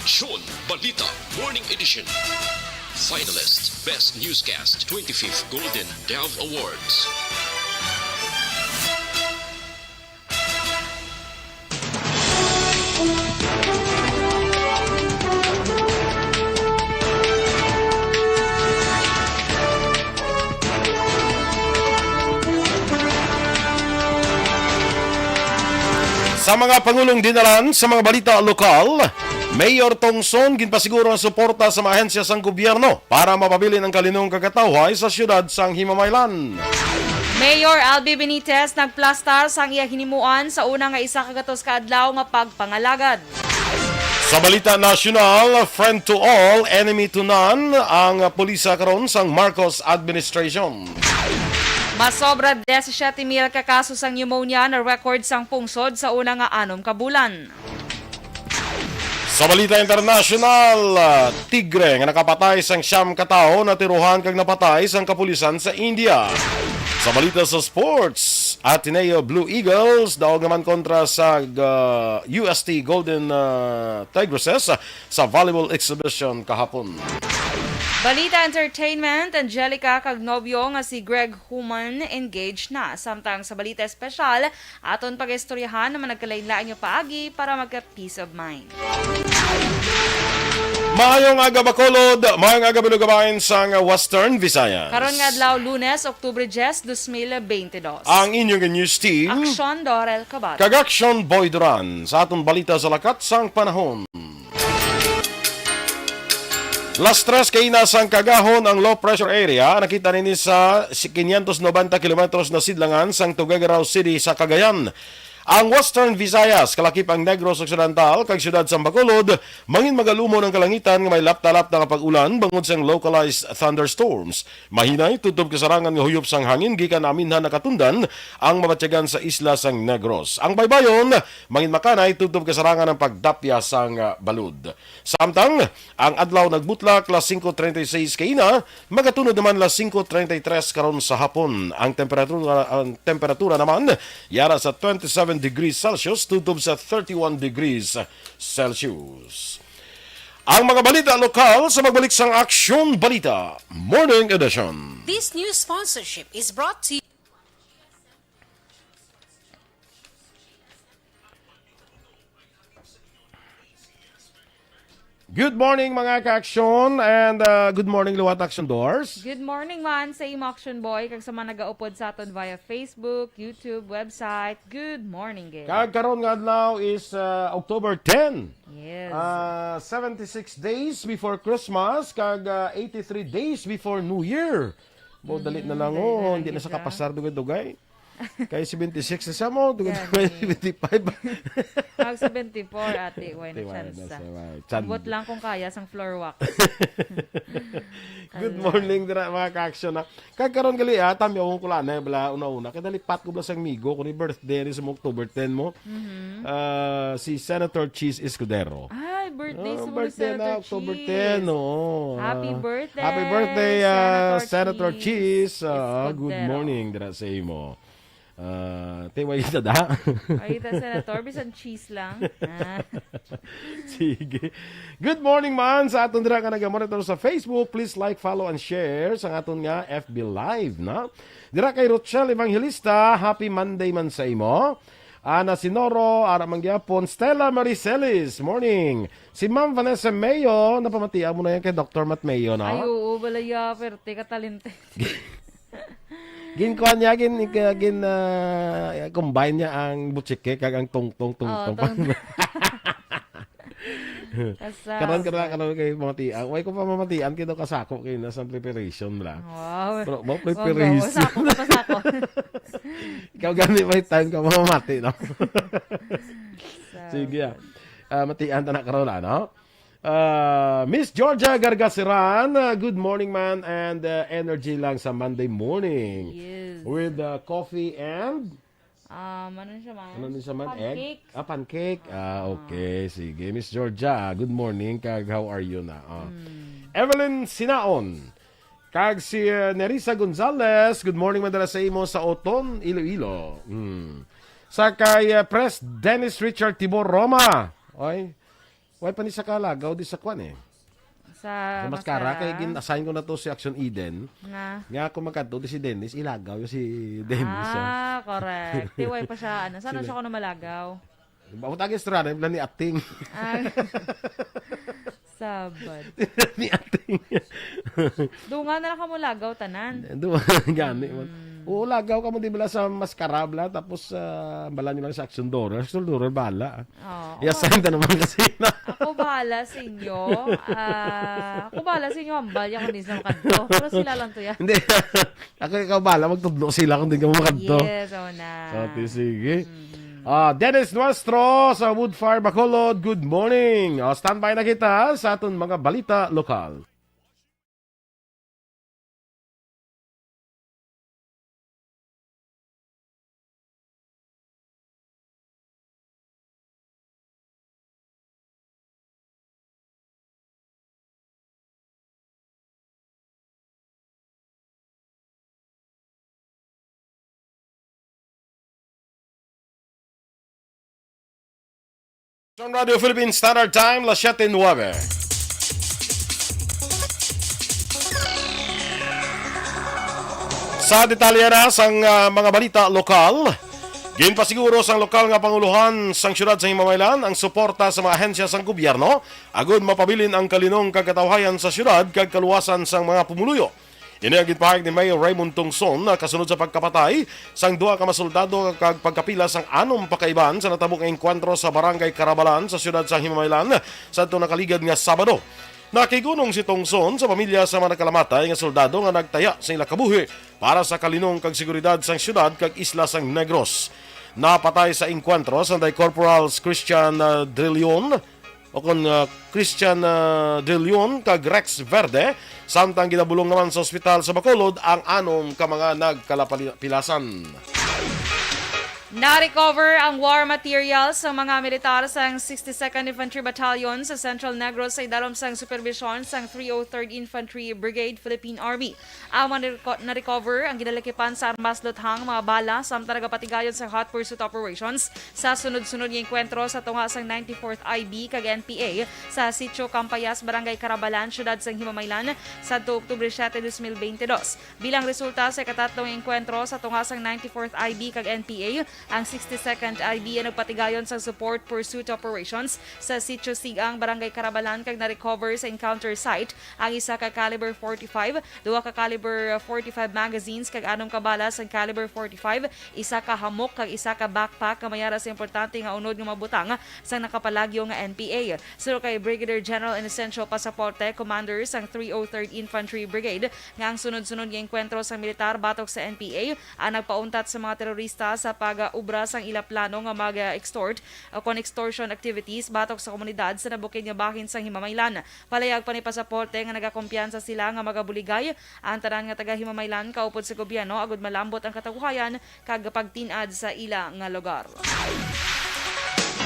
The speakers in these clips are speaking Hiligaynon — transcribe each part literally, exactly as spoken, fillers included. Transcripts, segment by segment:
Aksyon Balita Morning Edition. Finalist, Best Newscast, twenty-fifth Golden Dove Awards. Sa mga pangulong dinalan sa mga balita lokal, Mayor Tongson ginpasiguro ang suporta sa mga ahensya sang gobyerno para mapabilin ang kalinong kag katawhay sa siyudad sang Himamaylan. Mayor Albi Benitez nagplastar sang iya hinimuan sa una nga isa ka gatos ka adlaw nga pagpangalagad. Sa balita nasyonal, friend to all, enemy to none ang pulisa karon sang Marcos administration. Masobra disisiete mil ka kaso sang pneumonia na record sang pungsod sa una nga anom ka bulan. Sa balita internasyonal, ah, tigre nga nakapatay sang siyam ka tawo natirohan kag napatay sang kapulisan sa India. Sa balita sa sports, Ateneo Blue Eagles daog naman kontra sa, ah, U S T Golden, ah, Tigresses sa volleyball exhibition kahapon. Balita entertainment, Angelica kag nobyo nga si Greg Human engaged na. Samtang sa balita espesyal, aton pag-istoryahan ang mga nagkalain-lain nga paagi para magka-peace of mind. Maayong aga, Bacolod. Maayong aga, Balugabayan sang Western Visayas. Karon nga adlaw, Lunes, Oktubre diyes, dos mil bente dos. Ang inyong news team, Aksyon Dorel Cabal. Kag Aksyon Boy Duran. Sa aton balita sa lakat sang panahon. Las tres kaina sang kaagahon ang low pressure area nakita nini sa quinientos noventa kilometros na sidlangan sang Tuguegarao City sa Cagayan. Ang Western Visayas, kalakip ang Negros Occidental, kag siyudad sang Bacolod, mangin magalumon ang kalangitan nga may lapta-lapta nga pag-ulan bangod sang localized thunderstorms. Mahinay tubtob kasarangan nga huyop sang hangin gikan aminhan nakatundan ang mabatyagan sa isla sang Negros. Ang baybayon, mangin makanay tubtob kasarangan ang pagdapya sang, ah, balod. Samtang ang adlaw nagbutlak las singko treinta y seis kaina, magatunod naman las singko treinta y tres karon sa hapon. Ang temperatura, ang temperatura naman yara sa twenty-seven degrees Celsius tubtob sa thirty-one degrees Celsius. Ang mga balita lokal sa magbalik sang Aksyon Balita Morning Edition. This news sponsorship is brought to you. Good morning, mga ka-aksyon, and, uh, good morning, liwat, Action Doors. Good morning man sa imo, Action Boy, kag sa mga nagaupod sa aton via Facebook, YouTube, website. Good morning, gid. Kag karon nga adlaw is, uh, October ten. Yes. Ah, seventy-six days before Christmas, kag, ah, eighty-three days before New Year. Mo, dali na lang, oh, hindi na sa kapasar dugay-dugay. Kay seventy-six na siya mo, tungod sa seventy-five. Mag seventy-four, ate. Way na chance. Ambot lang kung kaya sang floor wax. Good morning, dira, mga ka-action, ha. Kag karon gali, ah, tamyaw ko lang na, bala, una-una. Kay dali pat ko bala sang amigo, kung birthday ni sa October ten mo. Ah, si Senator Chiz Escudero. Ay, birthday sa birthday na, October ten, oo. Happy birthday, happy birthday, ah, Senator Chiz. Ah, good morning, dira sa imo. Ah, tiway sa da. Ay, ta, Senator, bisan cheese lang. Ah. Sige. Good morning man sa aton dira nga nagamonitor sa Facebook. Please like, follow, and share sa aton nga F B Live, na? Dira kay Rochelle Evangelista, happy Monday man sa imo. Ana Sinoro, ara man gyapon, Stella Marie Celis, morning. Si Ma'am Vanessa Mayo, napamatian mo na yan kay Doctor Matt Mayo, no? Ay, oo, balaya, perte ka talente. Ginkuan niya, gin, gin, ah, combine niya ang butsike kag ang tungtong, tungtong. Karon, karon, karon kay mamatian. Way ko pa mamatian kay daw kasako kay na sa preparation bala. Wow. Pero mo preparation. Sako ko pa sako. Ikaw gani may time ka mamati, no? Sige, ah. Ah, matian ta na karon, ano? Ah, Miss Georgia Gargaseran, ah, good morning, man, and, ah, energy lang sa Monday morning. Yes. With, ah, coffee and? Um, ano siya man? Ano ni siya man? Egg? Pancake. Ah, pancake. Ah, okay. Sige. Miss Georgia, good morning. Kag how are you na? Ah. Evelyn Sinaon. Kag si, ah, Nerissa Gonzalez, good morning, madala sa imo sa Oton, Iloilo. Hmm. Sa kay, ah, Pres Dennis Richard Tibor Roma. Oy, Why pa ni sa kalagaw di sa kwan eh? Sa Sa Mascara, kay Mascara. gin-assign ko na to si Action Eden. Nga. Nga kung magkadto di si Dennis, ilagaw yung si Dennis, oh. Ah, correct. Tiway pa siya, ano. Sana Sino? siya ko na malagaw. Ba, utang istorya na, ni Ating. Ah. Sabad. Ni Ating. Dunga na lang ka mo lagaw, tanan. Dunga, gani man. Mm. Oo, lagaw ka mo, di bala sa Mascara, bala, tapos, ah, bala nyo lang sa Action Dorer. Action Dorer, bala. Oo. I-assign na naman kasi na. Ako bahala sa inyo. Ah, ako bahala sa inyo, hambal, ako din sa makadto. Pero sila lang to, ya. Hindi. Ako ikaw bahala, magtudlo sila kung di ka makadto. Yes, oo na. Okay, sige. Mm. Ah, Dennis Nuestro sa Woodfire, Bacolod, good morning. Ah, standby na kita sa aton mga balita lokal. Sa Radio Philippine Standard Time, las siete nuebe. Sa detalye na sang, ah, mga balita lokal, ginpasiguro sang lokal nga panguluhan sang siyudad sa Himamaylan ang suporta sa mga ahensya sang gobyerno agud mapabilin ang kalinong kag katawhayan sa siyudad kag kaluwasan sang mga pumuluyo. Ini ang ginpahayag ni Mayor Raymond Tongson, ah, kasunod sa pagkapatay sang duha ka mga soldado kag pagkapila sang anom pa ka iban sa natabo nga engkwentro sa Barangay Carabalan sa siyudad sa Himamaylan sadto nakaligad nga Sabado. Nakigunong si Tongson sa pamilya sa mga nakalamatay nga soldado nga nagtaya sa ila kabuhi para sa kalinong kag seguridad sang siyudad kag isla sang Negros. Napatay sa engkwentro sanday Corporals Christian, ah, Drillion, o kon, ah, Christian, ah, De Leon kag Rex Verde, samtang ginabulong naman sa ospital sa Bacolod ang anom ka mga nagkalapilasan. Na-recover ang war materials sang mga militar sang sixty-second Infantry Battalion sa Central Negros sa idalom sang superbisyon sang three oh third Infantry Brigade, Philippine Army. Ang mga nireko-, na-recover ang ginalakipan sa armas luthang, mga bala, samtang nagapatigayon sa hot pursuit operations sa sunod-sunod nga engkwentro sa tunga sang ninety-fourth I B kag N P A sa Sitio Campayas, Barangay Carabalan, Siyudad sang Himamaylan, sadto Oktubre siete, dos mil bente dos. Bilang resulta sa ikatatlo nga engkwentro sa tunga sang ninety-fourth I B kag N P A, ang sixty-second I B ang nagpatigayon sa support pursuit operations sa Sitio Sigang, Barangay Carabalan, kag na-recover sa encounter site ang isa ka caliber forty-five, duha ka caliber forty-five magazines kag anom ka bala sang caliber forty-five, isa ka hamok kag isa ka backpack nga may ara sa importante nga unod nga mabutang sang nakapalagyo nga N P A. Suno kay Brigadier General Inocencio Pasaporte, commander sang three oh third Infantry Brigade, nga ang sunod-sunod nga engkwentro sang militar batok sa N P A ang nagpauntat sa mga terorista sa pag-ubra sang ila plano nga mag-extort o kon extortion activities batok sa komunidad sa nabukid nga bahin sang Himamaylan. Palayag pa ni Pasaporte nga nagakumpiyansa sila nga magabuligay ang tanan nga taga-Himamaylan kaupod sa gobyerno agud malambot ang katawhayan kag pagtin-ad sa ila nga lugar.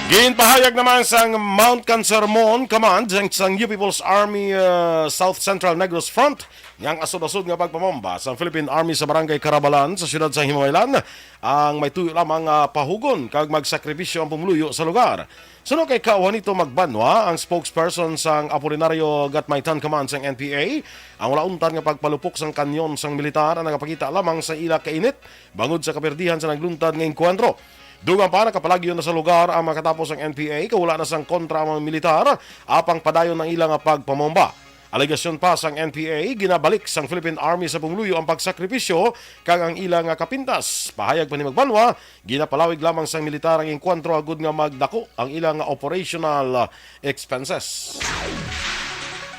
Ginpahayag naman sang Mount Kansermon Command sang, sang New People's Army, uh, South Central Negros Front nga ang asod-asod nga pagpamomba sang Philippine Army sa Barangay Carabalan sa siyudad sa Himamaylan ang may tuyo lamang, ah, pahugon kag magsakripisyo ang pumuluyo sa lugar. Suno kay Ka Juanito Magbanwa, ang spokesperson sang Apolinario Gatmaitan Command sang N P A, ang wala untat nga pagpalupok sang kanyon sang militar ang nagapakita lamang sa ila kainit bangod sa kaperdihan sa nagluntad nga engkwentro. Dugang pa, nakapalagyo na sa lugar ang makatapo sang N P A, kag wala na sang kontra ang mga militar, apang padayon ang ila nga pagpamomba. Alegasyon pa sang N P A, ginabalik sang Philippine Army sa pumuluyo ang pagsakripisyo kag ang ila nga kapintas. Pahayag pa ni Magbanwa, ginapalawig lamang sang militar ang engkwentro agud nga magdako ang ila nga operational, ah, expenses.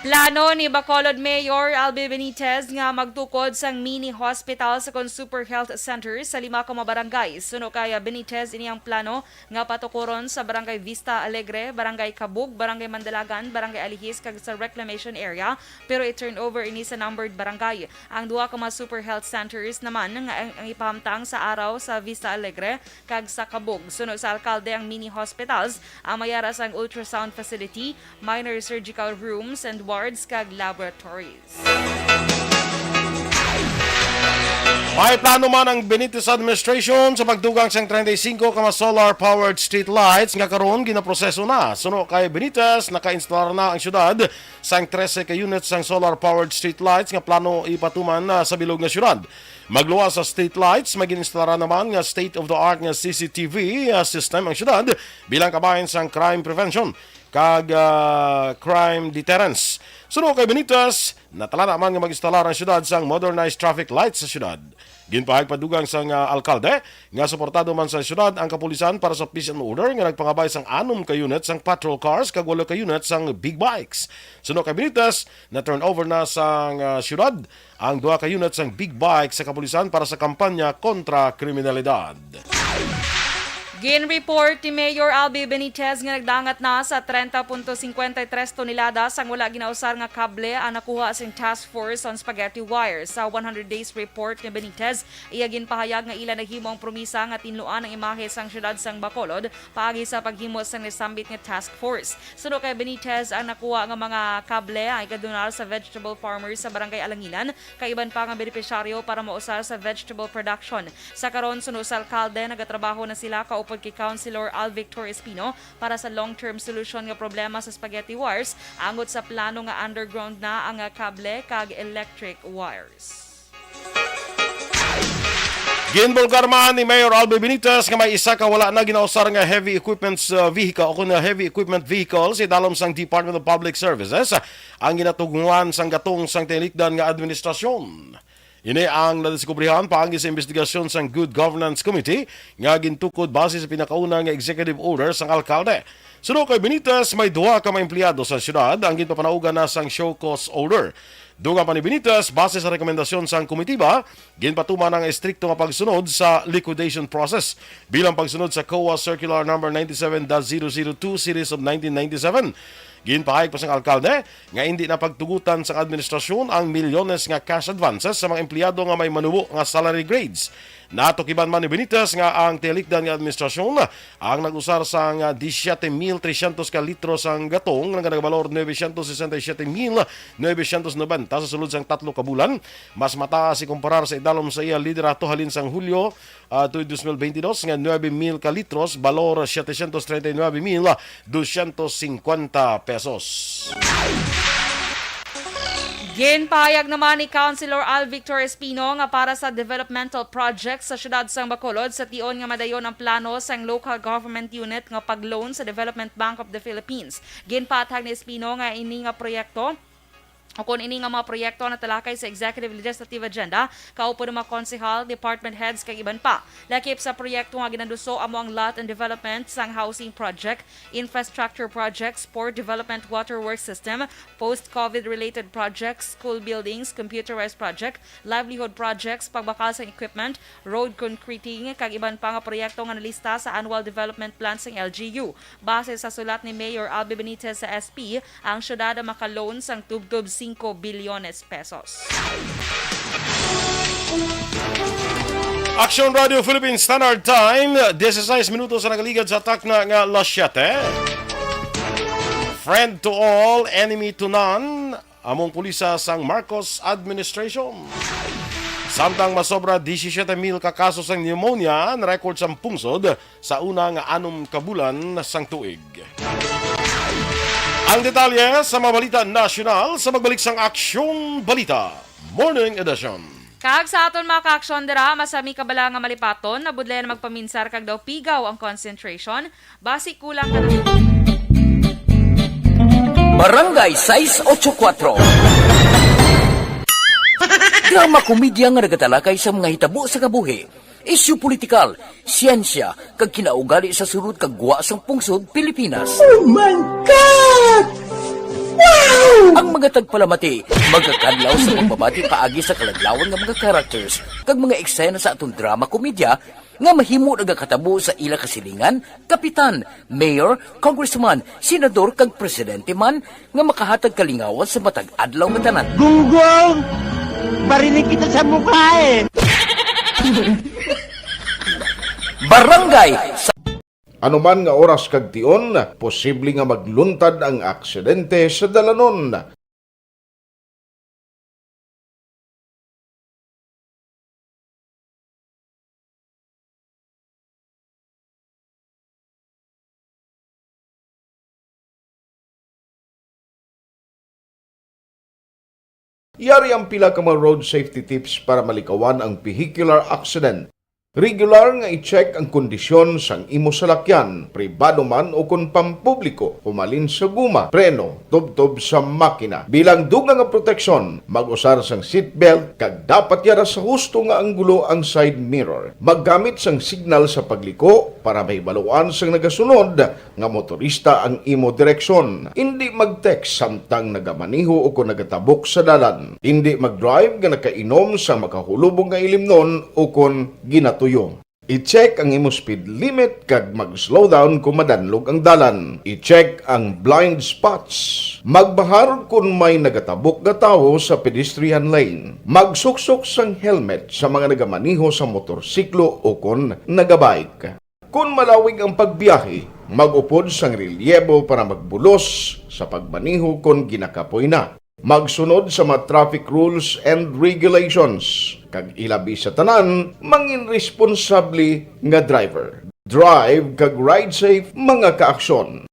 Plano ni Bacolod Mayor Albi Benitez nga magtukod sang mini hospital sa kon super health center sa lima ka mga barangay. Suno kay Benitez, ini ang plano nga patukuron sa Barangay Vista Alegre, Barangay Cabug, Barangay Mandalagan, Barangay Alihis, kag sa Reclamation Area, pero i-turnover ini sa numbered barangay. Ang duha ka mga super health centers naman nga ang, ang ipahamtang sa araw sa Vista Alegre kag sa Cabug. Suno sa alkalde, ang mini hospitals ang may ara sang ultrasound facility, minor surgical rooms and wards, kag laboratories. May plano man ang Benitez administration sa pagdugang sang treinta y cinco ka mga solar-powered street lights nga karon ginaproseso na. Suno kay Benitez, naka-instalar na ang syudad sang trese ka units sang solar-powered street lights nga plano ipatuman na sa bilog nga syudad. Magluwas sa street lights, may gin-instalar naman nga state-of-the-art nga C C T V, ah, system ang syudad bilang kabahin sang crime prevention kag, ah, crime deterrence. Suno kay Benitez, natala naman nga mag-instalar ang syudad sang modernized traffic lights sa syudad. Ginpahayag pa dugang sang, ah, alkalde nga suportado man sa syudad ang kapulisan para sa peace and order nga nagpangabay sang anom ka unit sang patrol cars kag walo ka unit sang big bikes. Suno kay Benitez, na-turnover na sang, ah, syudad ang duha ka unit sang big bike sa kapulisan para sa kampanya kontra kriminalidad. Gin-report ni Mayor Albi Benitez nga nagdangat na sa treinta punto cincuenta y tres tonelada sang wala ginausar nga kable ang nakuha sing task force on spaghetti wires. Sa one hundred days report ni Benitez, iya ginpahayag nga ila nahimo ang promisa nga tinluan ang imahe sang siyudad sang Bacolod paagi sa paghimo sang nasambit nga task force. Suno kay Benitez, ang nakuha nga mga kable ang ikadonar sa vegetable farmers sa Barangay Alanginan kag iban pa nga benepisyaryo para mausar sa vegetable production. Sa karon, suno sa alkalde, nagatrabaho na sila kaupod kay Councilor Al Victor Espino para sa long-term solution nga problema sa spaghetti wires, angot sa plano nga underground na ang kable kag electric wires. Ginbulgar man ni Mayor Albi Benitez nga may isa ka wala na ginausar nga heavy equipments, uh, vehicle o kon heavy equipment vehicle sa idalom sang Department of Public Services ang ginatuguan sang gatong sang tinikdan nga administrasyon. Ini ang nadiskubrihan paagi sa investigasyon sang Good Governance Committee nga gintukod base sa pinakauna nga executive order sang alkalde. Suno kay Benitez, may duha ka mga empleyado sa siyudad ang ginpapanaugan na sang show cause order. Dugang pa ni Benitez, base sa rekomendasyon sang komitiba, ginpatuman ang estrikto nga pagsunod sa liquidation process bilang pagsunod sa COA Circular Number ninety-seven dash zero zero two Series of nineteen ninety-seven. Ginpahayag pa sang alkalde nga indi na pagtugutan sang administrasyon ang milyones nga cash advances sa mga empleyado nga may manubo nga salary grades. Natukiban man ni Benitez nga ang tiyalikdan nga administrasyon ang nag-usar sang disisyete mil tresyentos ka litro sang gatong nga nagabalor nuebe syentos sesenta y siyete mil nuebe syentos nobenta sa sulod sang tatlo ka bulan. Mas mataas ikumparar sa idalom sa iya liderato halin sang Hulyo, ah, tuig dos mil benti dos nga nuebe mil ka litros, balor setecientos treinta y nuebe mil doscientos cincuenta pesos. Ginpahayag naman ni Councilor Al Victor Espino nga para sa developmental projects sa siyudad sang Bacolod, sa tion nga madayon ang plano sang local government unit nga pag-loan sa Development Bank of the Philippines. Ginpaathag ni Espino nga ini nga proyekto o kon ini nga mga proyekto natalakay sa executive legislative agenda, kaupod ang mga konsehal, department heads, kag iban pa. Lakip sa proyekto nga ginaduso amo ang lot and development sang housing project, infrastructure project, sport development, waterworks system, post-COVID related projects, school buildings, computerized project, livelihood projects, pagbakal sang equipment, road concreting, kag iban pa nga proyekto nga nalista sa annual development plan sang L G U. Base sa sulat ni Mayor Albi Benitez sa S P, ang syudad ang maka-loan sang tubtob singko bilyones pesos. Action Radio Philippine Standard Time, dieciséis minutos ang nagaligad sa takna nga alas siyete. Friend to all, enemy to none, among pulisa sang Marcos administration. Samtang masobra disisyete mil ka kaso sang pneumonia na-record sang pungsod sa una nga anom ka bulan sang tuig. Ang detalye sa mga balita nasyonal sa pagbalik sang Aksyon Balita Morning Edition. Kag sa aton mga kaaksyon dira, masami ka bala nga malipaton, nabudlayan magpaminsar kag daw pigaw ang concentration, basi kulang ka na. Barangay sais ocho kuatro. Drama komedya nga nagatalakay sa mga hitabo sa kabuhi, isyu politikal, siyensya, kag kinaugali sa sulod kag gwa sang pungsod Pilipinas. Oh my God! Wow! Ang mga tagpalamati magakadlaw sa pagbabati paagi sa kaladlawan nga mga characters kag mga eksena sa aton drama komedya nga mahimo nagakatabo sa ila kasilingan, kapitan, mayor, congressman, senador, kag presidente man nga makahatag kalingawan sa matag adlaw nga tanan. Gunggong! Barinig kita sa mukha eh! Barangay sa Anuman nga oras kag tion, posible nga magluntad ang aksidente sa dalanon. Yari ang pila ka mga road safety tips para malikawan ang vehicular accident. Regular nga i-check ang kondisyon sang imo salakyan, pribado man o kon pampubliko, humalin sa guma, preno, tubtob sa makina. Bilang dugang nga proteksyon, mag-usar sang seatbelt kag dapat yara sa husto nga anggulo ang side mirror. Maggamit sang signal sa pagliko para mahibaluan sang nagasunod nga motorista ang imo direksyon. Indi mag-text samtang nagamaneho o kon nagatabok sa dalan. Indi mag-drive nga nakainom sa makahulubong nga ilimnon o kon ginatuyo. I-check ang imo speed limit kag mag-slow down kung madanlog ang dalan. I-check ang blind spots. Magbahar kung may nagatabok nga tawo sa pedestrian lane. Magsuksok sang helmet sa mga nagamaneho sa motorsiklo o kon nagabike. Kon malawig ang pagbiyahe, mag-upod sang relyebo para magbulos sa pagmaneho kon ginakapoy na. Magsunod sa mga traffic rules and regulations, kag ilabi sa tanan, mangin responsable nga driver. Drive kag ride safe, mga kaaksyon.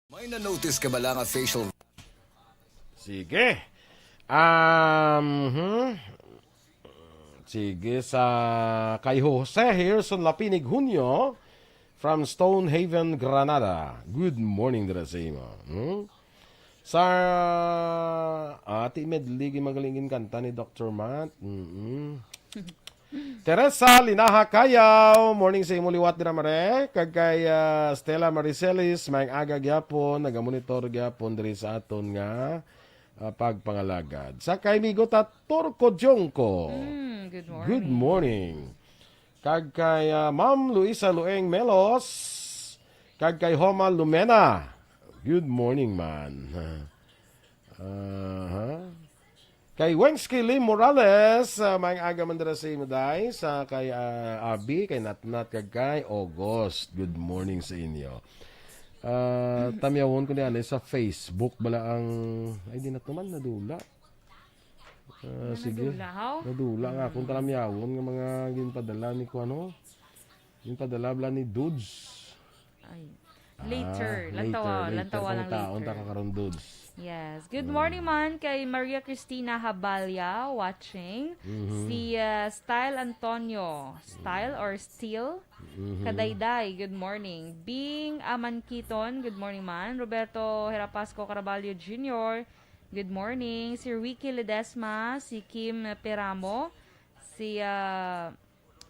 May na-notice ka bala nga facial Sige. Um, hmm. Sige, sa kay Jose Harrison Lapinig Junio from Stonehaven, Granada. Good morning dira sa imo. Hmm? Sa Ate Medley, magaling kanta ni Doctor Matt. Mm-mm. Teresa Linaha Kayaw, morning sa imo liwat dira, Mare. Kag kay ah, Stella Maricelis, maayong aga gyapon, nagamonitor gyapon diri sa aton nga ah, pagpangalagad. Sa kay Migo Tator Kodyongko. Mm, good morning. Good morning. Kag kay ah, Ma'am Luisa Lueng Melos, kag kay Homa Lumena. Good morning, man. Aha. Kay Wensky Lee Morales, ah, maayong aga man dira sa imo, day. Sa kay ah, Abi, kay Natnat, kag kay August. Good morning sa inyo. Ah, tamyawon ko ni anay sa Facebook bala ang, ay, di na to man, nadula. Ah, sige. Nadula, haw? Nadula nga akong talamyawon nga mga ginpadala ni kuano. Ginpadala bala ni Dudes. Ay. Later, Ah, lantawa, later, lantawa later lang kung taon ta later. kakaron, Dudes. Yes. Good morning man kay Maria Cristina Habalya watching. Mhm. Si ah, Style Antonio. Style or Steel? Mhm. Kadayday, good morning. Bing Amankiton, good morning man. Roberto Herapasco Caraballo Junior, good morning. Si Ricky Ledesma, si Kim Peramo, si ah,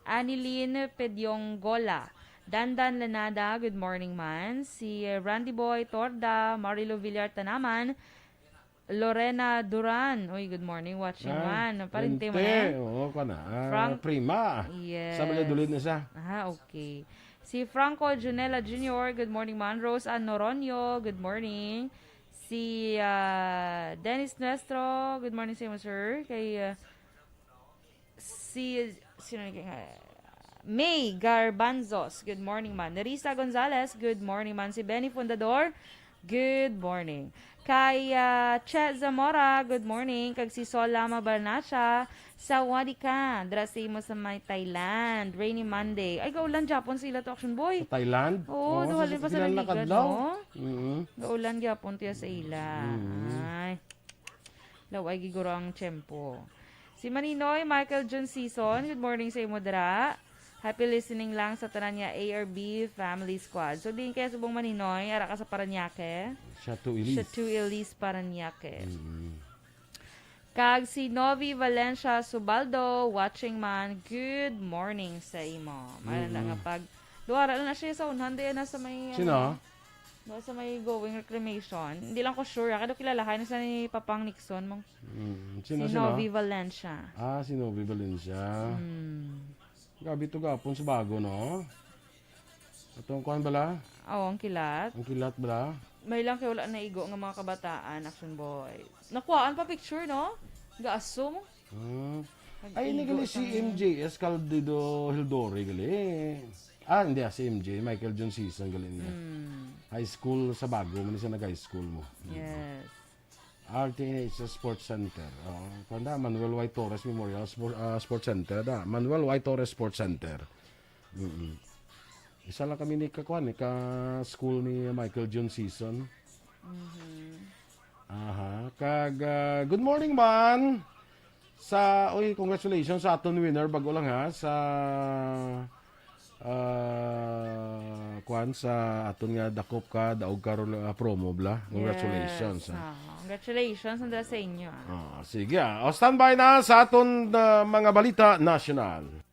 Anilin Pedionggola. Dandan Lanada, good morning man. Si Randy Boy Torda, Marilo Villar Tanaman, Lorena Duran. Uy, good morning, watching Ah, man. Parinte mo Pente, na. Oo, ka na. Ah, Frank- Prima. Yes. Sa Valladolid na siya. Ah, okay. Si Franco Junela Junior, good morning man. Rose Ann Noronio, good morning. Si ah, Dennis Nuestro, good morning sa imo, sir. Kay ah, si, sino ni nga? May Garbanzos, good morning man. Nerissa Gonzalez, good morning man. Si Benny Fundador, good morning. Kay ah, Che Zamora, good morning. Kag si Sol Lama Barnacha, sawadika, dira sa imo sa may Thailand. Rainy Monday. Ay, gaulan gyapon sa ila to, Action Boy. Sa Thailand? Oo, Oo, duhalin sa pa sa Thailand naligan, nakadlaw. No? Mhm. Gaulan gyapon tiya sa ila. Mm. Ay. Laway giguro ang tiyempo. Si Maninoy Michael Jun Season, good morning sa imo dira. Happy listening lang sa tanan nga A R B Family Squad. So, diin kaya subong Maninoy, ara ka sa Parañaque? Chateau Elise. Chateau Elise, Parañaque. Mm. Kag si Novi Valencia Subaldo, watching man, good morning sa imo. Mayroon na nga pag, duwara na siya sa unhan, diyan na sa may, Sino? Ano, duwa sa may going reclamation. Hindi lang ko sure, ah, kaya kilalahan na siya ni Papang Nixon. Mong, Mm. si Sino, sino? Novi Valencia. Ah, si Novi Valencia. Hmm. Grabe to gapon sa bago, no? Atong kuan bala? Oh, ang kilat. Ang kilat bala? May lang kay wala naigo nga mga kabataan, Action Boy. Nakuhaan pa picture, no? Gaasong. Ah. Nag-igo Ay, ini gali si sang- M J S Caldido Hildore gali. Ah, hindi, ah, si M J, Michael John Season gali niya. Hmm. High school sa bago, man siya nag-high school mo. Yes. R T N H sa Sports Center. Oh, kanda, Manuel Y. Torres Memorial Spor- ah, Sports Center da. Manuel Y. Torres Sports Center. Mm-mm. Isa lang kami ni kakuan, ni ka school ni Michael John Season. Mhm. Aha. Kag, ah, good morning man sa, uy, congratulations sa aton winner, bago lang ha, sa, ah, kwan, sa aton nga dakop ka, daog ka ro-, ah, promo, bla. Congratulations, Yes. ha. Ah, congratulations, Andres, sa inyo, ah. Ah, sige, ah. O, standby na sa aton, ah, mga balita nasyonal.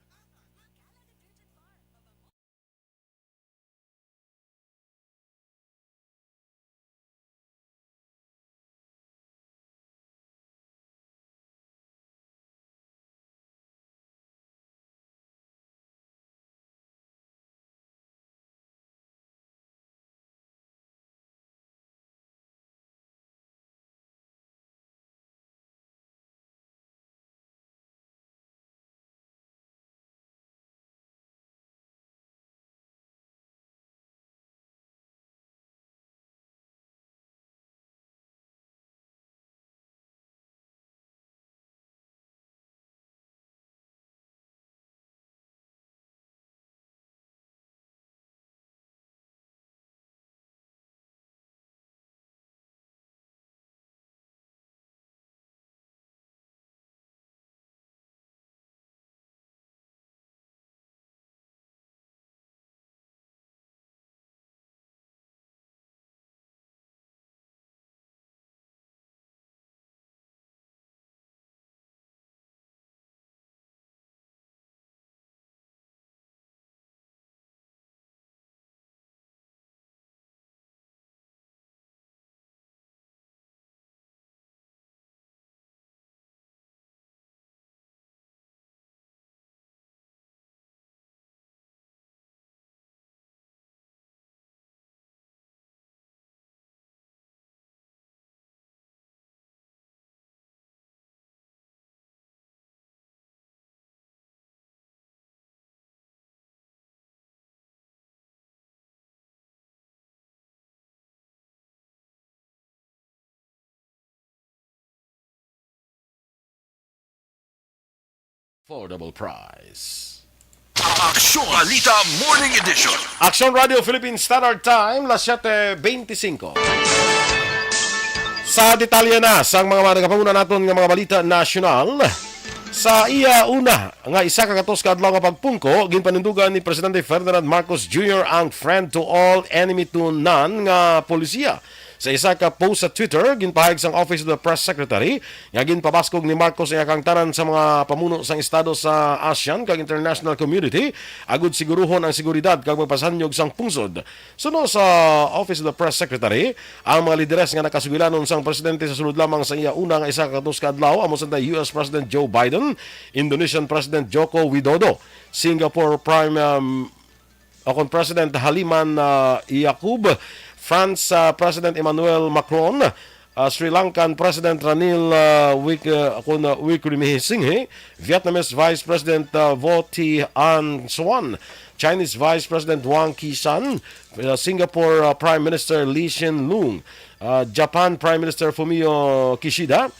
Affordable price. Aksyon Balita Morning Edition. Aksyon Radio Philippine Standard Time, las siete veinticinco. Sa detalye na sang mga, mga nagapanguna naton nga mga balita nasyonal, sa iya una nga isa ka gatos ka adlaw nga pagpungko, ginpanindugan ni Presidente Ferdinand Marcos Junior ang friend to all, enemy to none nga polisiya. Sa isa ka post sa Twitter, ginpahayag sang Office of the Press Secretary nga ginpabaskog ni Marcos ang tanan sa mga pamuno sang estado sa ASEAN kag international community agud siguruhon ang seguridad kag pagpasanyog sang pungsod. Suno sa Office of the Press Secretary, ang mga lideres nga nakasugilanon sang presidente sa sulod lamang sa iya una nga isa ka gatos ka adlaw amo sanda U S President Joe Biden, Indonesian President Joko Widodo, Singapore Prime, um, o kon President Haliman, ah, Yaqub, France, ah, President Emmanuel Macron, ah, Sri Lankan President Ranil, ah, Wik-, ah, kon, ah, Wickremesinghe, Vietnamese Vice President, ah, Vo Thi An Suan, Chinese Vice President Wang Qishan, ah, Singapore, ah, Prime Minister Lee Hsien Loong, ah, Japan Prime Minister Fumio Kishida,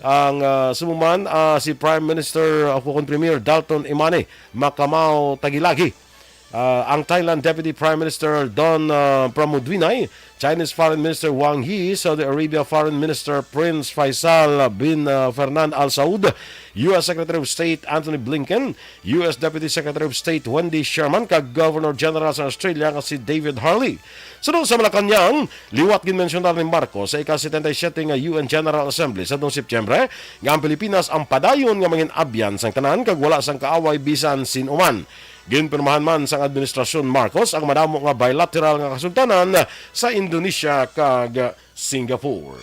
ang, ah, sumuman, ah, si Prime Minister, ah, kon Premier Dalton Imani Macamao Tagilagi. Ah, ang Thailand Deputy Prime Minister Don, ah, Pramudwinai, Chinese Foreign Minister Wang Yi, Saudi Arabia Foreign Minister Prince Faisal bin, ah, Fernand Al Saud, U S Secretary of State Antony Blinken, U S Deputy Secretary of State Wendy Sherman, kag Governor General sa Australia nga si David Harley. Suno sa Malacañang, liwat ginmensyonar ni Marcos sa ika-setenta y siete nga U N General Assembly sa atong Setyembre nga ang Pilipinas ang padayon nga mangin-abyan sang tanan kag wala sang kaaway bisan sin-o man. Ginpirmahan man sang Administrasyon Marcos ang madamo nga bilateral nga kasultanan sa Indonesia kag Singapore.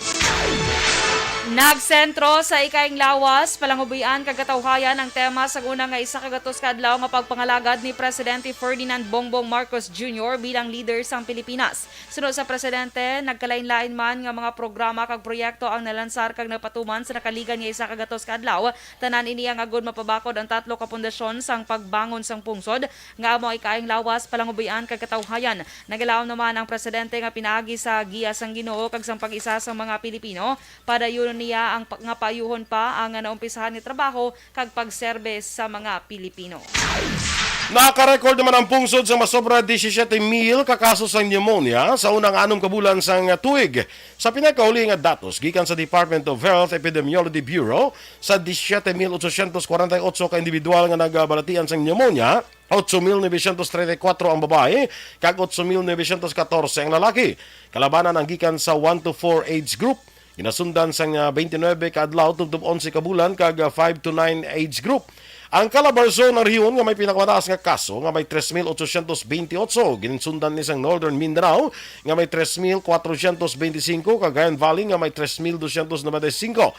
Nagsentro sa ikaing lawas, palangubuyan kag katawhayan ang tema sang una nga isa ka gatos ka adlaw nga pagpangalagad ni Presidente Ferdinand Bongbong Marcos Junior bilang leader sang Pilipinas. Suno sa presidente, nagkalain-lain man nga mga programa kag proyekto ang nalansar kag napatuman sa nakaligan nga isa ka gatos ka adlaw. Tanan ini ang agod mapabakod ang tatlo ka pundasyon sang pagbangon sang pungsod, nga amo ang ikaing lawas, palangubuyan kag katawhayan. Nagalaom naman ang presidente nga pinaagi sa giya sang Ginoo kag sang pag-isa sang mga Pilipino, padayunon niya ang pa-, nga paayuhon pa ang naumpisahan nga trabaho kag pagserbe sa mga Pilipino. Naka-record naman ang pungsod sang masobra disisiete mil ka kaso sang pneumonia sa unang anom ka bulan sang tuig. Sa pinakauli nga datos gikan sa Department of Health Epidemiology Bureau, sa disisiete mil otsosyentos kwarenta y otso ka individual nga nagabalatian sang pneumonia, otso mil novecientos treinta y cuatro ang babayi, kag otso mil novecientos katorse ang lalaki. Kalabanan ang gikan sa one to four age group. Ginasundan sang, ah, twenty-nine ka adlaw tubtob onse ka bulan kag, ah, five to nine age group. Ang Calabarzon ang rehiyon nga may pinakamataas nga kaso, nga may tres mil otsosyentos benti otso. Ginsundan ni sang Northern Mindanao nga may tres mil kwatrosyentos benti singko, Cagayan Valley nga may tres mil dosyentos nobenta y singko.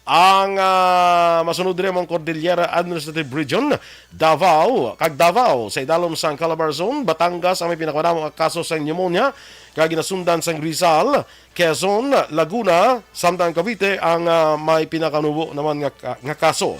Ang, ah, masunod diri mo ang Cordillera Administrative Region, Davao, kag Davao sa idalom sang Calabarzon, Batangas ang may pinakamadamo nga kaso sa pneumonia, kag ginasundan sang Rizal, Quezon, Laguna, samtang Cavite ang, ah, may pinakanubo naman nga, ka- nga kaso.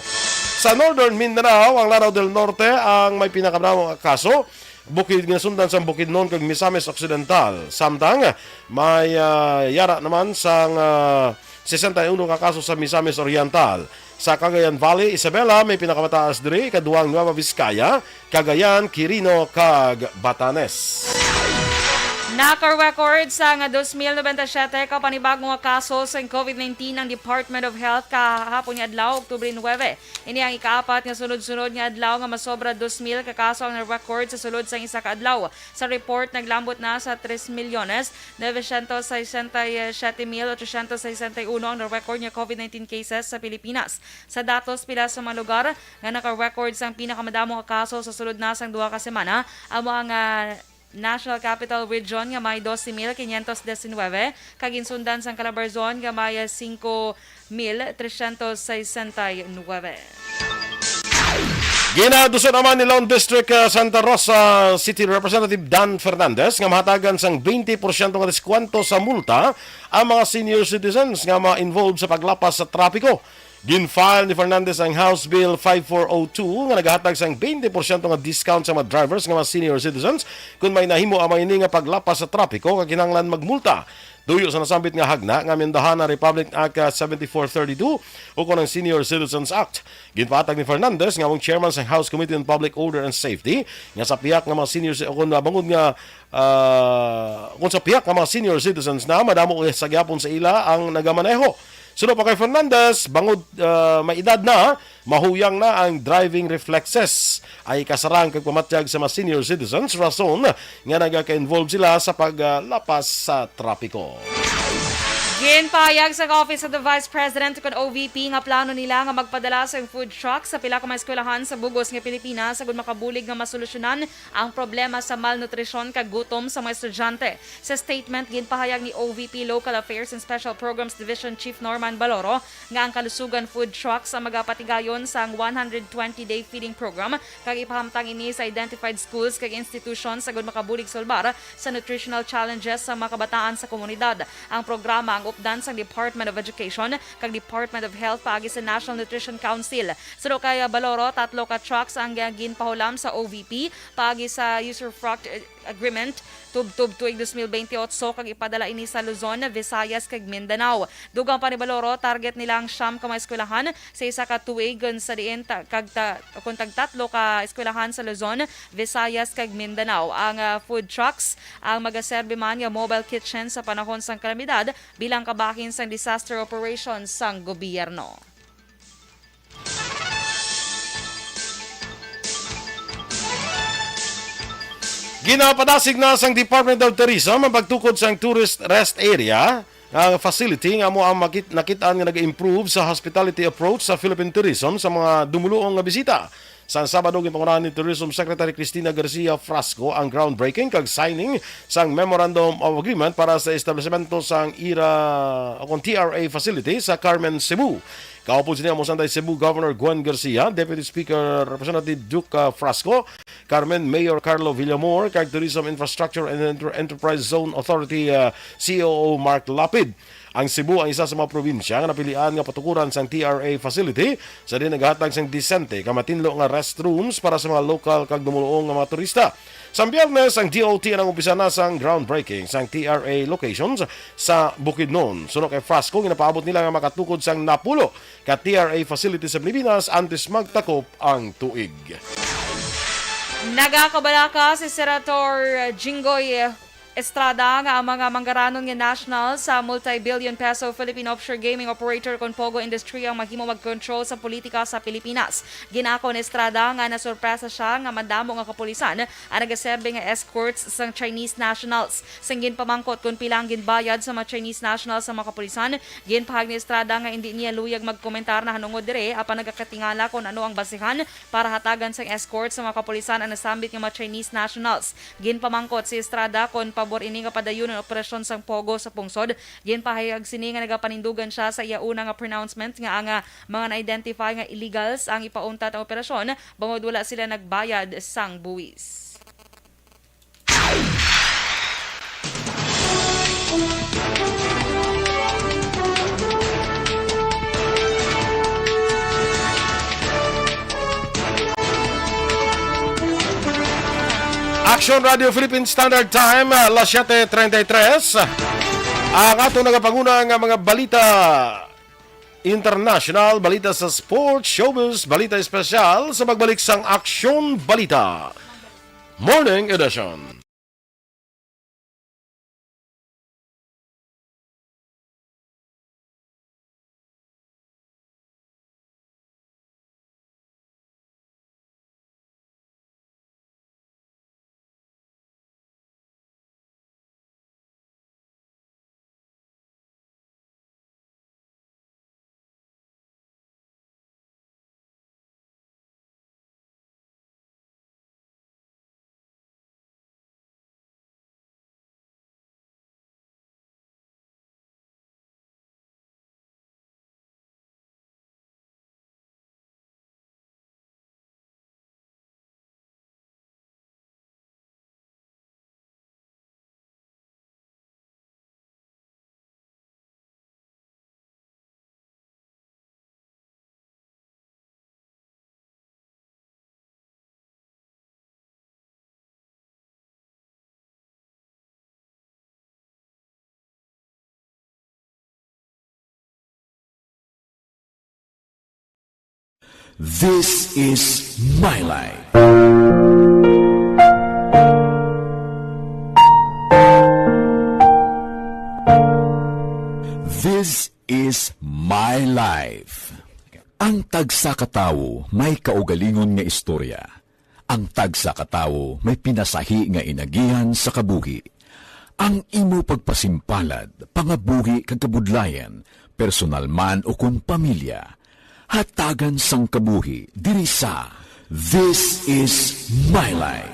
Sa Northern Mindanao, ang Lanao del Norte ang may pinakamadamo nga kaso. Bukid, ginasundan sang Bukidnon kag Misamis Occidental. Samtang may, ah, yara naman sang, ah, sesenta y uno ka kaso sa Misamis Oriental. Sa Cagayan Valley, Isabela, may pinakamataas diri, ikaduhang Nueva Vizcaya, Cagayan, Quirino, kag Batanes. Naka-record sa nga dos mil noventa y siyete ka panibago nga kaso sa covid nineteen ang Department of Health kahapon nga adlaw, Oktubre nuebe. Ini ang ikaapat nga sunod-sunod nga adlaw nga masobra dos mil ka kaso ang na-record sa sulod sang isa ka adlaw. Sa report, naglambot na sa tres milyones novecientos sesenta y siete mil ochocientos sesenta y uno ang na-record nga covid nineteen cases sa Pilipinas. Sa datos, pila sa mga lugar nga naka-record sang pinakamadamo nga kaso sa sulod na sang duha ka semana, amo ang, ah, National Capital Region nga may doce mil quinientos diecinuebe, kag ginsundan sang Calabarzon nga may, ah, cinco mil trescientos sesenta y nueve. Ginaduso naman ni Laon District, ah, Santa Rosa City Representative Dan Fernandez nga mahatagan sang twenty porsyento nga diskwento sa multa ang mga senior citizens nga ma-involve sa paglapas sa trapiko. Gin-file ni Fernandez ang House Bill five four oh two nga nagahatag sang twenty porsyento nga discount sa mga drivers nga mga senior citizens kon may nahimo ang mga ini nga paglapas sa trapiko nga kinahanglan magmulta. Tuyo sa nasambit nga hagna nga amendahan ang Republic Act, ah, seventy-four thirty-two ukon ang Senior Citizens Act. Ginpahatag ni Fernandez nga among chairman sang House Committee on Public Order and Safety nga sa pihak nga mga senior ci-, ukon na bangod nga, ah, kung sa pihak nga mga senior citizens na madamo sa gyapon sa ila ang nagamaneho. Suno pa kay Fernandez, bangod, ah, may edad na, mahuyang na ang driving reflexes. Ay kasarang kag pamatyag sa mga senior citizens, rason nga nagaka-involve sila sa paglapas sa trapiko. Ginpahayag sa Office of the Vice President kon O V P nga plano nila nga magpadala sa food truck sa pila ka mga eskwelahan sa bug-os nga Pilipinas agud makabulig nga masolusyonan ang problema sa malnutrisyon kag gutom sa mga estudyante. Sa statement, ginpahayag ni O V P Local Affairs and Special Programs Division Chief Norman Baloro nga ang Kalusugan Food Trucks ang magapatigayon sang one hundred twenty day feeding program kag ipahamtang ini sa identified schools kag institutions agud makabulig sulbar sa nutritional challenges sa mga kabataan sa komunidad. Ang programa ang updan sang Department of Education kag Department of Health paagi sa National Nutrition Council. Suno kay Baloro, tatlo ka trucks ang ginpahulam sa O V P paagi sa usufruct agreement tubtob tuig dos mil benti otso kag ipadala ini sa Luzon, Visayas, kag Mindanao. Dugang pa ni Baloro, target nila ang siyam ka mga eskwelahan sa isa ka tuig, kun sa diin ta-, kag ta-, kun tagtatlo ka eskwelahan sa Luzon, Visayas, kag Mindanao. Ang, ah, food trucks ang magaserbi man nga mobile kitchen sa panahon sang kalamidad bilang kabahin sang disaster operations sang gobyerno. Ginapadasig na sang Department of Tourism ang pagtukod sang tourist rest area nga facility nga amo ang makit-, nakit-an nga nag-improve sa hospitality approach sa Philippine tourism sa mga dumuluong nga bisita. Sa Sabado, ginpangunahan ni Tourism Secretary Cristina Garcia Frasco ang groundbreaking kag signing sang Memorandum of Agreement para sa establishmento sang ira o kon T R A facility sa Carmen, Cebu. Kaupod sini amo sang Cebu Governor Gwen Garcia, Deputy Speaker Representative Duke, ah, Frasco, Carmen Mayor Carlo Villamor, kag Tourism Infrastructure and Enter-, Enterprise Zone Authority, ah, C O O Mark Lapid. Ang Cebu ang isa sa mga probinsya nga napilian nga patukuran sang T R A facility sa diin nagahatag sang disente ka matinlo nga restrooms para sa mga lokal kag dumuluong nga mga turista. Sa Biyernes, ang D O T ang nag-umpisa na sang groundbreaking sang T R A locations sa Bukidnon. Suno kay Frasco, ginapaabot nila nga makatukod sang napulo ka T R A facility sa Pilipinas antes magtakop ang tuig. Nagakabalaka si Senator Jinggoy Estrada nga ang mga manggaranon nga national sa multi-billion peso Philippine offshore gaming operator kon POGO industry ang mahimo mag-control sa politika sa Pilipinas. Ginako ni Estrada nga nasurpresa siya nga madamo nga kapulisan ang nagaserbi nga escorts sang Chinese nationals. Sang ginpamangkot kon pila ang ginbayad sa mga Chinese nationals sa mga kapulisan, ginpahayag ni Estrada nga indi niya luyag magkomentar nahanungod diri, apan nagakatingala kon ano ang basihan para hatagan sang escort sa mga kapulisan ang nasambit nga mga Chinese nationals. Ginpamangkot si Estrada kon pabor ini nga padayon ang operasyon sang POGO sa pungsod. Ginpahayag sini nga nagapanindugan siya sa iya una nga pronouncement nga ang, ah, mga na-identify nga illegals ang ipauntat ang operasyon bangod wala sila nagbayad sang buwis. Action Radio Philippine Standard Time, ah, alas siyete treinta y tres. Ang ato nagapanguna nga mga balita international, balita sa sports, showbiz, balita espesyal sa pagbalik sang Aksyon Balita Morning Edition. This is My Life. This is My Life. Ang tagsa ka tawo may kaugalingon nga istorya. Ang tagsa ka tawo may pinasahi nga inagihan sa kabuhi. Ang imo pagpasimpalad, pangabuhi kag kabudlayan, personal man o kon pamilya, hatagan sang kabuhi diri sa This Is My Life.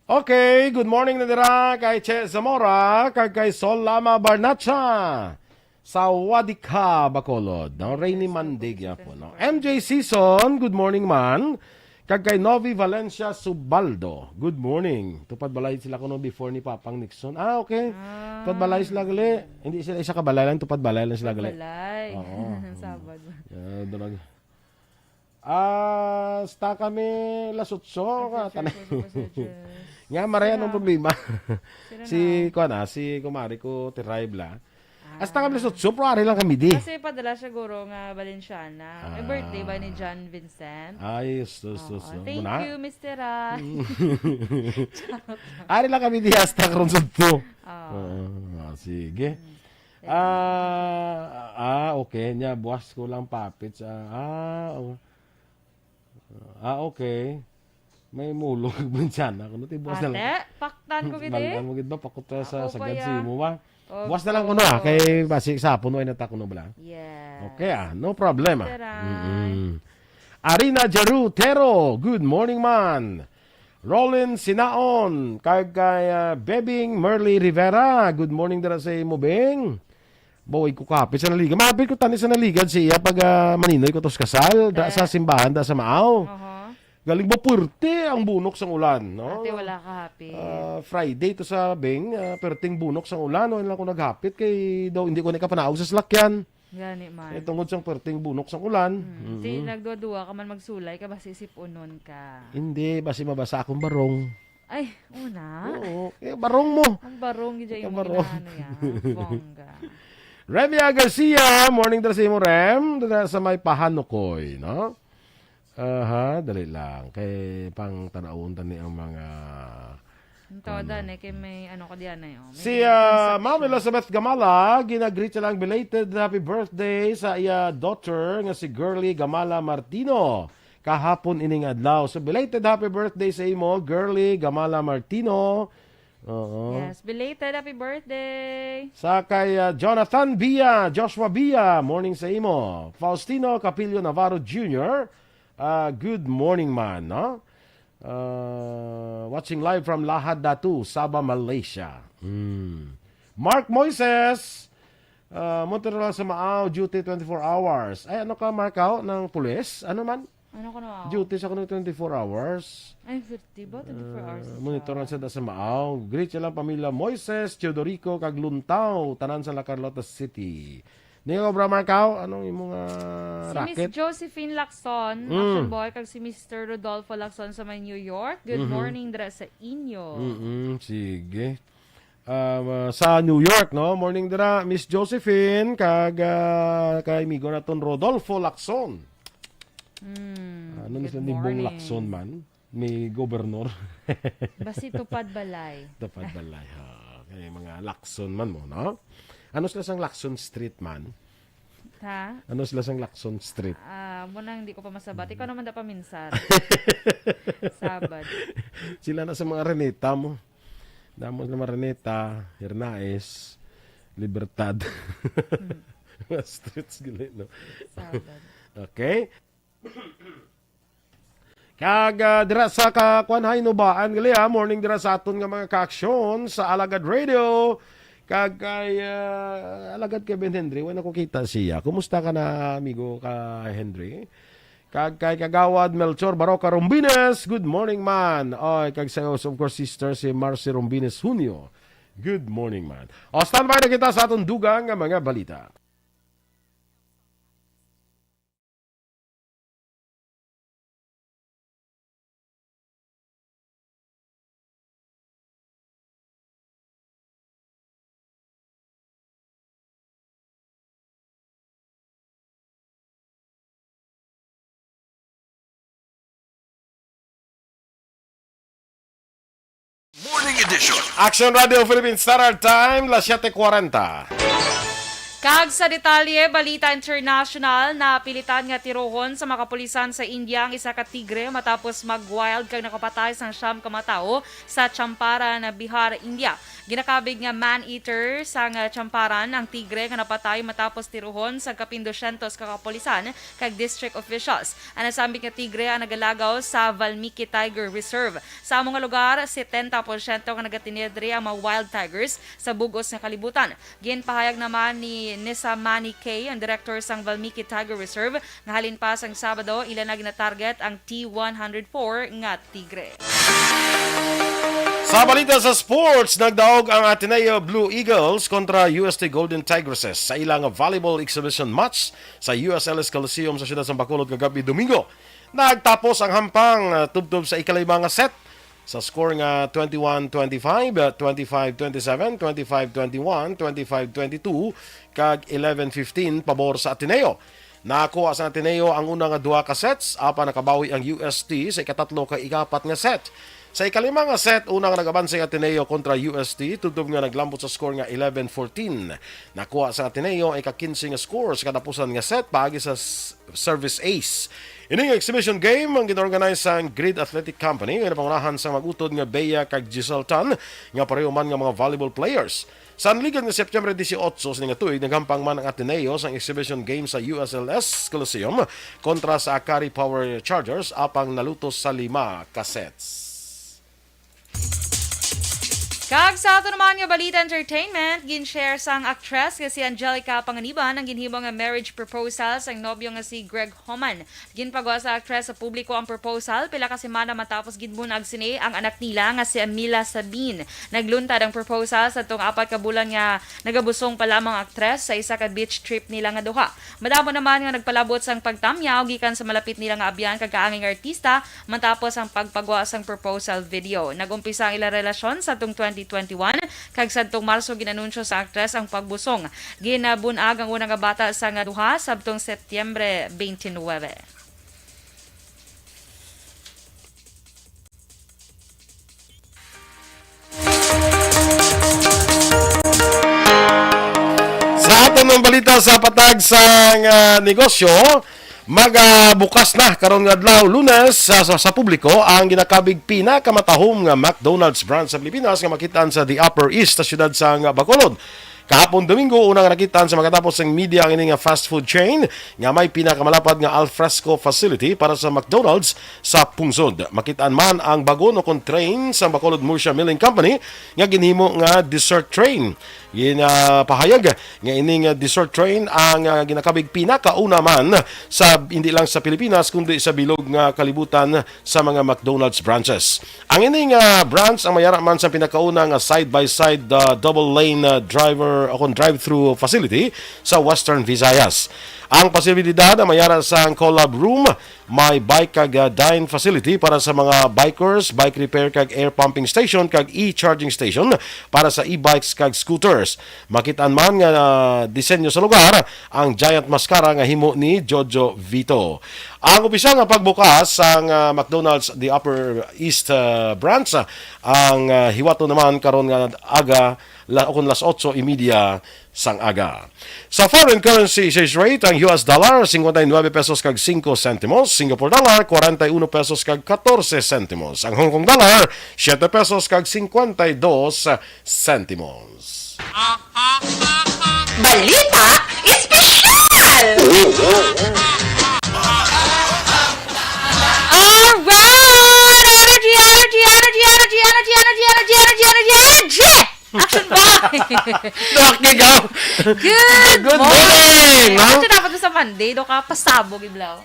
Okay, good morning na dira kay Che Zamora kag kay Sol Lama Barnacha. Sawadee ka, Bacolod, no? Rainy Monday gyapon, no? M J Season, good morning man. Kag kay Novi Valencia Subaldo, good morning. Tupad balay sila kuno before ni Papang Nixon. Ah, okay. Ah. Tupad balay sila gali. Hindi sila isa ka balay lang, tupad balay lang sila gali. Tupad balay. Oo. Sabado. Ah, doon nag- Ah, hasta kami alas otso nga, Pasensya tanay. Po, pasensya. Nga, maray, anong problema? Sino Si, na? Kuan, ah, si kumari ko, Tiray Bla. Ah. Hasta kami alas otso, pero ari lang kami di. Kasi padala siya, guro, nga Valenciana. May Ah. birthday ba ni John Vincent? Ay, sus, sus, Oo. sus. Thank Muna? you, Mister Ra. Mm. Ari lang kami di, hasta karon sa to. Oo. Oo, ah, sige. Mm. Ah, ah, okay. Nya, buwas ko lang papit sa, ah, oh. Ah, okay. May mulong kag bintana. Kuno ti buwas na lang. Ate, paktan ko gid, eh. Balaan mo gid ba? Pakot sa Ako sagad pa, si ya. mo ba? Of Buwas na lang kuno, ah. course. Kay basi sa puno ay nata kuno bala. Yes. Okay, ah. No problem, ah. Tara. Mm-mm. Arina Jarutero, good morning, man. Rollin Sinaon, kag kay, ah, Bebing Merly Rivera. Good morning dira sa imo, Beng. Baway ko kapit sa naligan. Mapit ko tani sa naligan siya pag, ah, maninoy ko tos kasal, da Te. sa simbahan, da sa Maaw. Aha. Galing ba puwerte ang bunok sang ulan, no? Ate, wala ka hapit. Ah, Friday to sa Beng, ah, perting bunok sang ulan, no? Wala ko naghapit kay daw hindi ko ni kapanaog sa salakyan. Gani man. Eh, tungod sang perting bunok sang ulan. Mm. Si Mm. nagduwa-duwa ka man magsulay ka, basi sipunon ka. Hindi, basi mabasa akong barong. Ay, una. Oo, eh, barong mo. Ang barong, gid Ang yung barong. inaano yan. Bongga. Remia Garcia, morning dira sa imo, Rem. Dira sa may Pahanukoy, no? Aha, dali lang. Kay pang tanawon tani ang mga Ang tawa Ano? dan eh, kay may ano ko diyan eh. Oh. May Si ah, Ma'am transaction. Elizabeth Gamala, ginagreet siya lang belated happy birthday sa iya daughter nga si Girly Gamala Martino. Kahapon ining adlaw. So belated happy birthday sa imo, Girly Gamala Martino. Oo. Yes, belated happy birthday. Sa kay ah, Jonathan Bia, Joshua Bia, morning sa imo. Faustino Capillo Navarro Junior, ah, good morning man, no? Ah, watching live from Lahad Datu, Sabah, Malaysia. Mm. Mark Moises, ah, Montero lang sa Maaw, duty twenty-four hours. Ay, ano ka, Mark, aw, ng pulis? Ano man? Ano ko na ako? Duty sa kuno twenty-four hours. Ay, fifty ba? Twenty-four hours Ah, na monitor siya. lang sa da sa Maaw. Greet siya lang pamilya Moises, Teodorico, kag Luntaw, tanan sa La Carlota City. Ninyo, Bra Mark, aw, anong imong ah, Si Miss racket? Josephine Lacson, Mm. Action Boy, kag si Mister Rodolfo Lacson sa may New York. Good Mhm. morning dira sa inyo. Mm-mm, sige. Um, ah, sa New York, no? Morning dira, Miss Josephine, kag ah, kay amigo naton Rodolfo Lacson. Mm, Ano good sila ni Bong morning. Lacson man? Ni Gobernador. Basi tupad balay. Dapat balay, ha? Kay mga Lacson man mo, no? Ano sila sang Lacson Street man? Ha? Ano sila sang Lacson Street? Ah, mo nang hindi ko pa masabat. Ikaw naman da pa minsan. Sabad. Sila na sa mga Reneta mo. Damo sa mga Reneta, Hernaez, Libertad. Mga streets gali, no? Sabad. Okay. Kag ah, dira sa kakuan, Hinubaan gali, ah, morning dira sa aton nga mga kaaksyon sa Alagad Radio. Kag kay ah, Alagad Kevin Henry, wala ko kita siya. Kumusta ka na, amigo ka Henry? Kag kay Kagawad Melchor Baroca Rombines, good morning man. Oy, kag sa, of course, sister si Marcy Rombines Junio. Good morning man. O, standby na kita sa atong dugang nga mga balita. Morning Edition. Action Radio Philippines Standard Time, las siete cuarenta. Kag sa detalye, balita international, napilitan nga tirohon sa mga kapulisan sa India ang isa ka tigre matapos mag-wild kag nakapatay sang siyam ka mga tawo sa Champaran, Bihar, India. Ginakabig nga man-eater sang Champaran ang tigre nga napatay matapos tirohon sa kapin dosyentos ka kapulisan kag district officials. Ang nasambit nga tigre ang nagalagaw sa Valmiki Tiger Reserve. Sa amo nga lugar, setenta porsyento nga nagatined diri ang mga wild tigers sa bug-os nga kalibutan. Ginpahayag naman ni Nisamani K, ang direktor sang Valmiki Tiger Reserve, nga halin pa sang Sabado, ila na ginatarget ang T one hundred four nga tigre. Sa balita sa sports, nagdaog ang Ateneo Blue Eagles kontra U S T Golden Tigresses sa ilang volleyball exhibition match sa U S L S Coliseum sa siyudad sa Bacolod kagabi Domingo. Nagtapos ang hampang, ah, tubtob sa ikalima nga set sa score nga twenty-one twenty-five, ah, twenty-five twenty-seven, twenty-five twenty-one, twenty-five twenty-two, kag eleven fifteen pabor sa Ateneo. Nakuha sa Ateneo ang una nga duha ka sets, apan nakabawi ang U S T sa ikatatlo kag ikapat nga set. Sa ikalima nga set, una nga nag-abanse ang Ateneo kontra U S T, tubtob nga naglambot sa score nga eleven fourteen. Nakuha sa Ateneo ang ika-kinse nga score sa katapusan nga set paagi sa s-, service ace. Ini nga exhibition game ang gin-organize sang Grid Athletic Company nga napangunahan sang mag-utod nga Bea kag Giselle Tan nga pareho man nga mga volleyball players. Sa naligan nga September dieciocho sini nga tuig, naghampang man ang Ateneo sang exhibition game sa U S L S Coliseum kontra sa Akari Power Chargers, apang nalutos sa lima ka sets. Kag sa ato naman nga balita entertainment, gin-share sang aktres nga si Angelica Panganiban ang ginhimo nga marriage proposal sang nobyo nga si Greg Homan. Ginpagwa sa aktres sa publiko ang proposal pila ka semana matapos ginbun-ag sini ang anak nila nga si Amila Sabine. Nagluntad ang proposal sadtong apat ka bulan nga nagabusong pa lamang ang aktres sa isa ka beach trip nila nga duha. Madamo naman nga nagpalabot sang pagtamyaw gikan sa malapit nila nga abyan kag kaangay nga artista matapos ang pagpagwa sang proposal video. Nag-umpisa ang ila relasyon sa tong twenty twenty-one, kag sadtong Marso ginanunsyo sa aktres ang pagbusong. Ginabun-ag ang una nga bata sang duha sabtong Setyembre twenty-nine. Sa aton mga balita sa patag sang, ah, negosyo, magabukas na karon nga adlaw, Lunes, sa, sa, sa publiko ang ginakabig pinakamatahom nga McDonald's branch sa Pilipinas nga makit-an sa The Upper East sa siyudad sang Bacolod. Kahapon Domingo, una nga nakit-an sa makatapos sang media ang ini nga fast food chain nga may pinakamalapad nga alfresco facility para sa McDonald's sa pungsod. Makit-an man ang bag-o nga train sa Bacolod Murcia Milling Company nga ginhimo nga dessert train. Ginapahayag nga ini nga dessert train ang, ah, ginakabig pinakauna man sa, hindi lang sa Pilipinas, kundi sa bilog nga kalibutan sa mga McDonald's branches. Ang ini nga branch ang may ara man sa pinakauna nga side-by-side, ah, double lane, ah, driver o kon drive-through facility sa Western Visayas. Ang posibilidad ang may ara sang collab room, may bike kag, ah, dine facility para sa mga bikers, bike repair kag air pumping station kag e-charging station para sa e-bikes kag scooters. Makit-an man nga, ah, disenyo sa lugar ang Giant Mascara nga himo ni Jojo Vito. Ang opisyal nga pagbukas sang, ah, McDonald's The Upper East, ah, Branch, ah, ang, ah, hiwaton naman karon nga aga, la-, o kon las otso y media sang aga. Sa foreign currency exchange rate, ang U S dollar, cincuenta y nueve pesos kag cinco centimos, Singapore dollar, cuarenta y uno pesos kag catorce centimos, ang Hong Kong dollar, siete pesos kag cincuenta y dos centimos. Balita Espesyal! Alright! Energy, energy, energy, energy, energy, energy, energy, energy, energy, energy, energy! Action boy! Duwak ni Gaw. Good Good morning! morning, no? Action dapat mo sa Monday, do ka pasabog, Iblaw.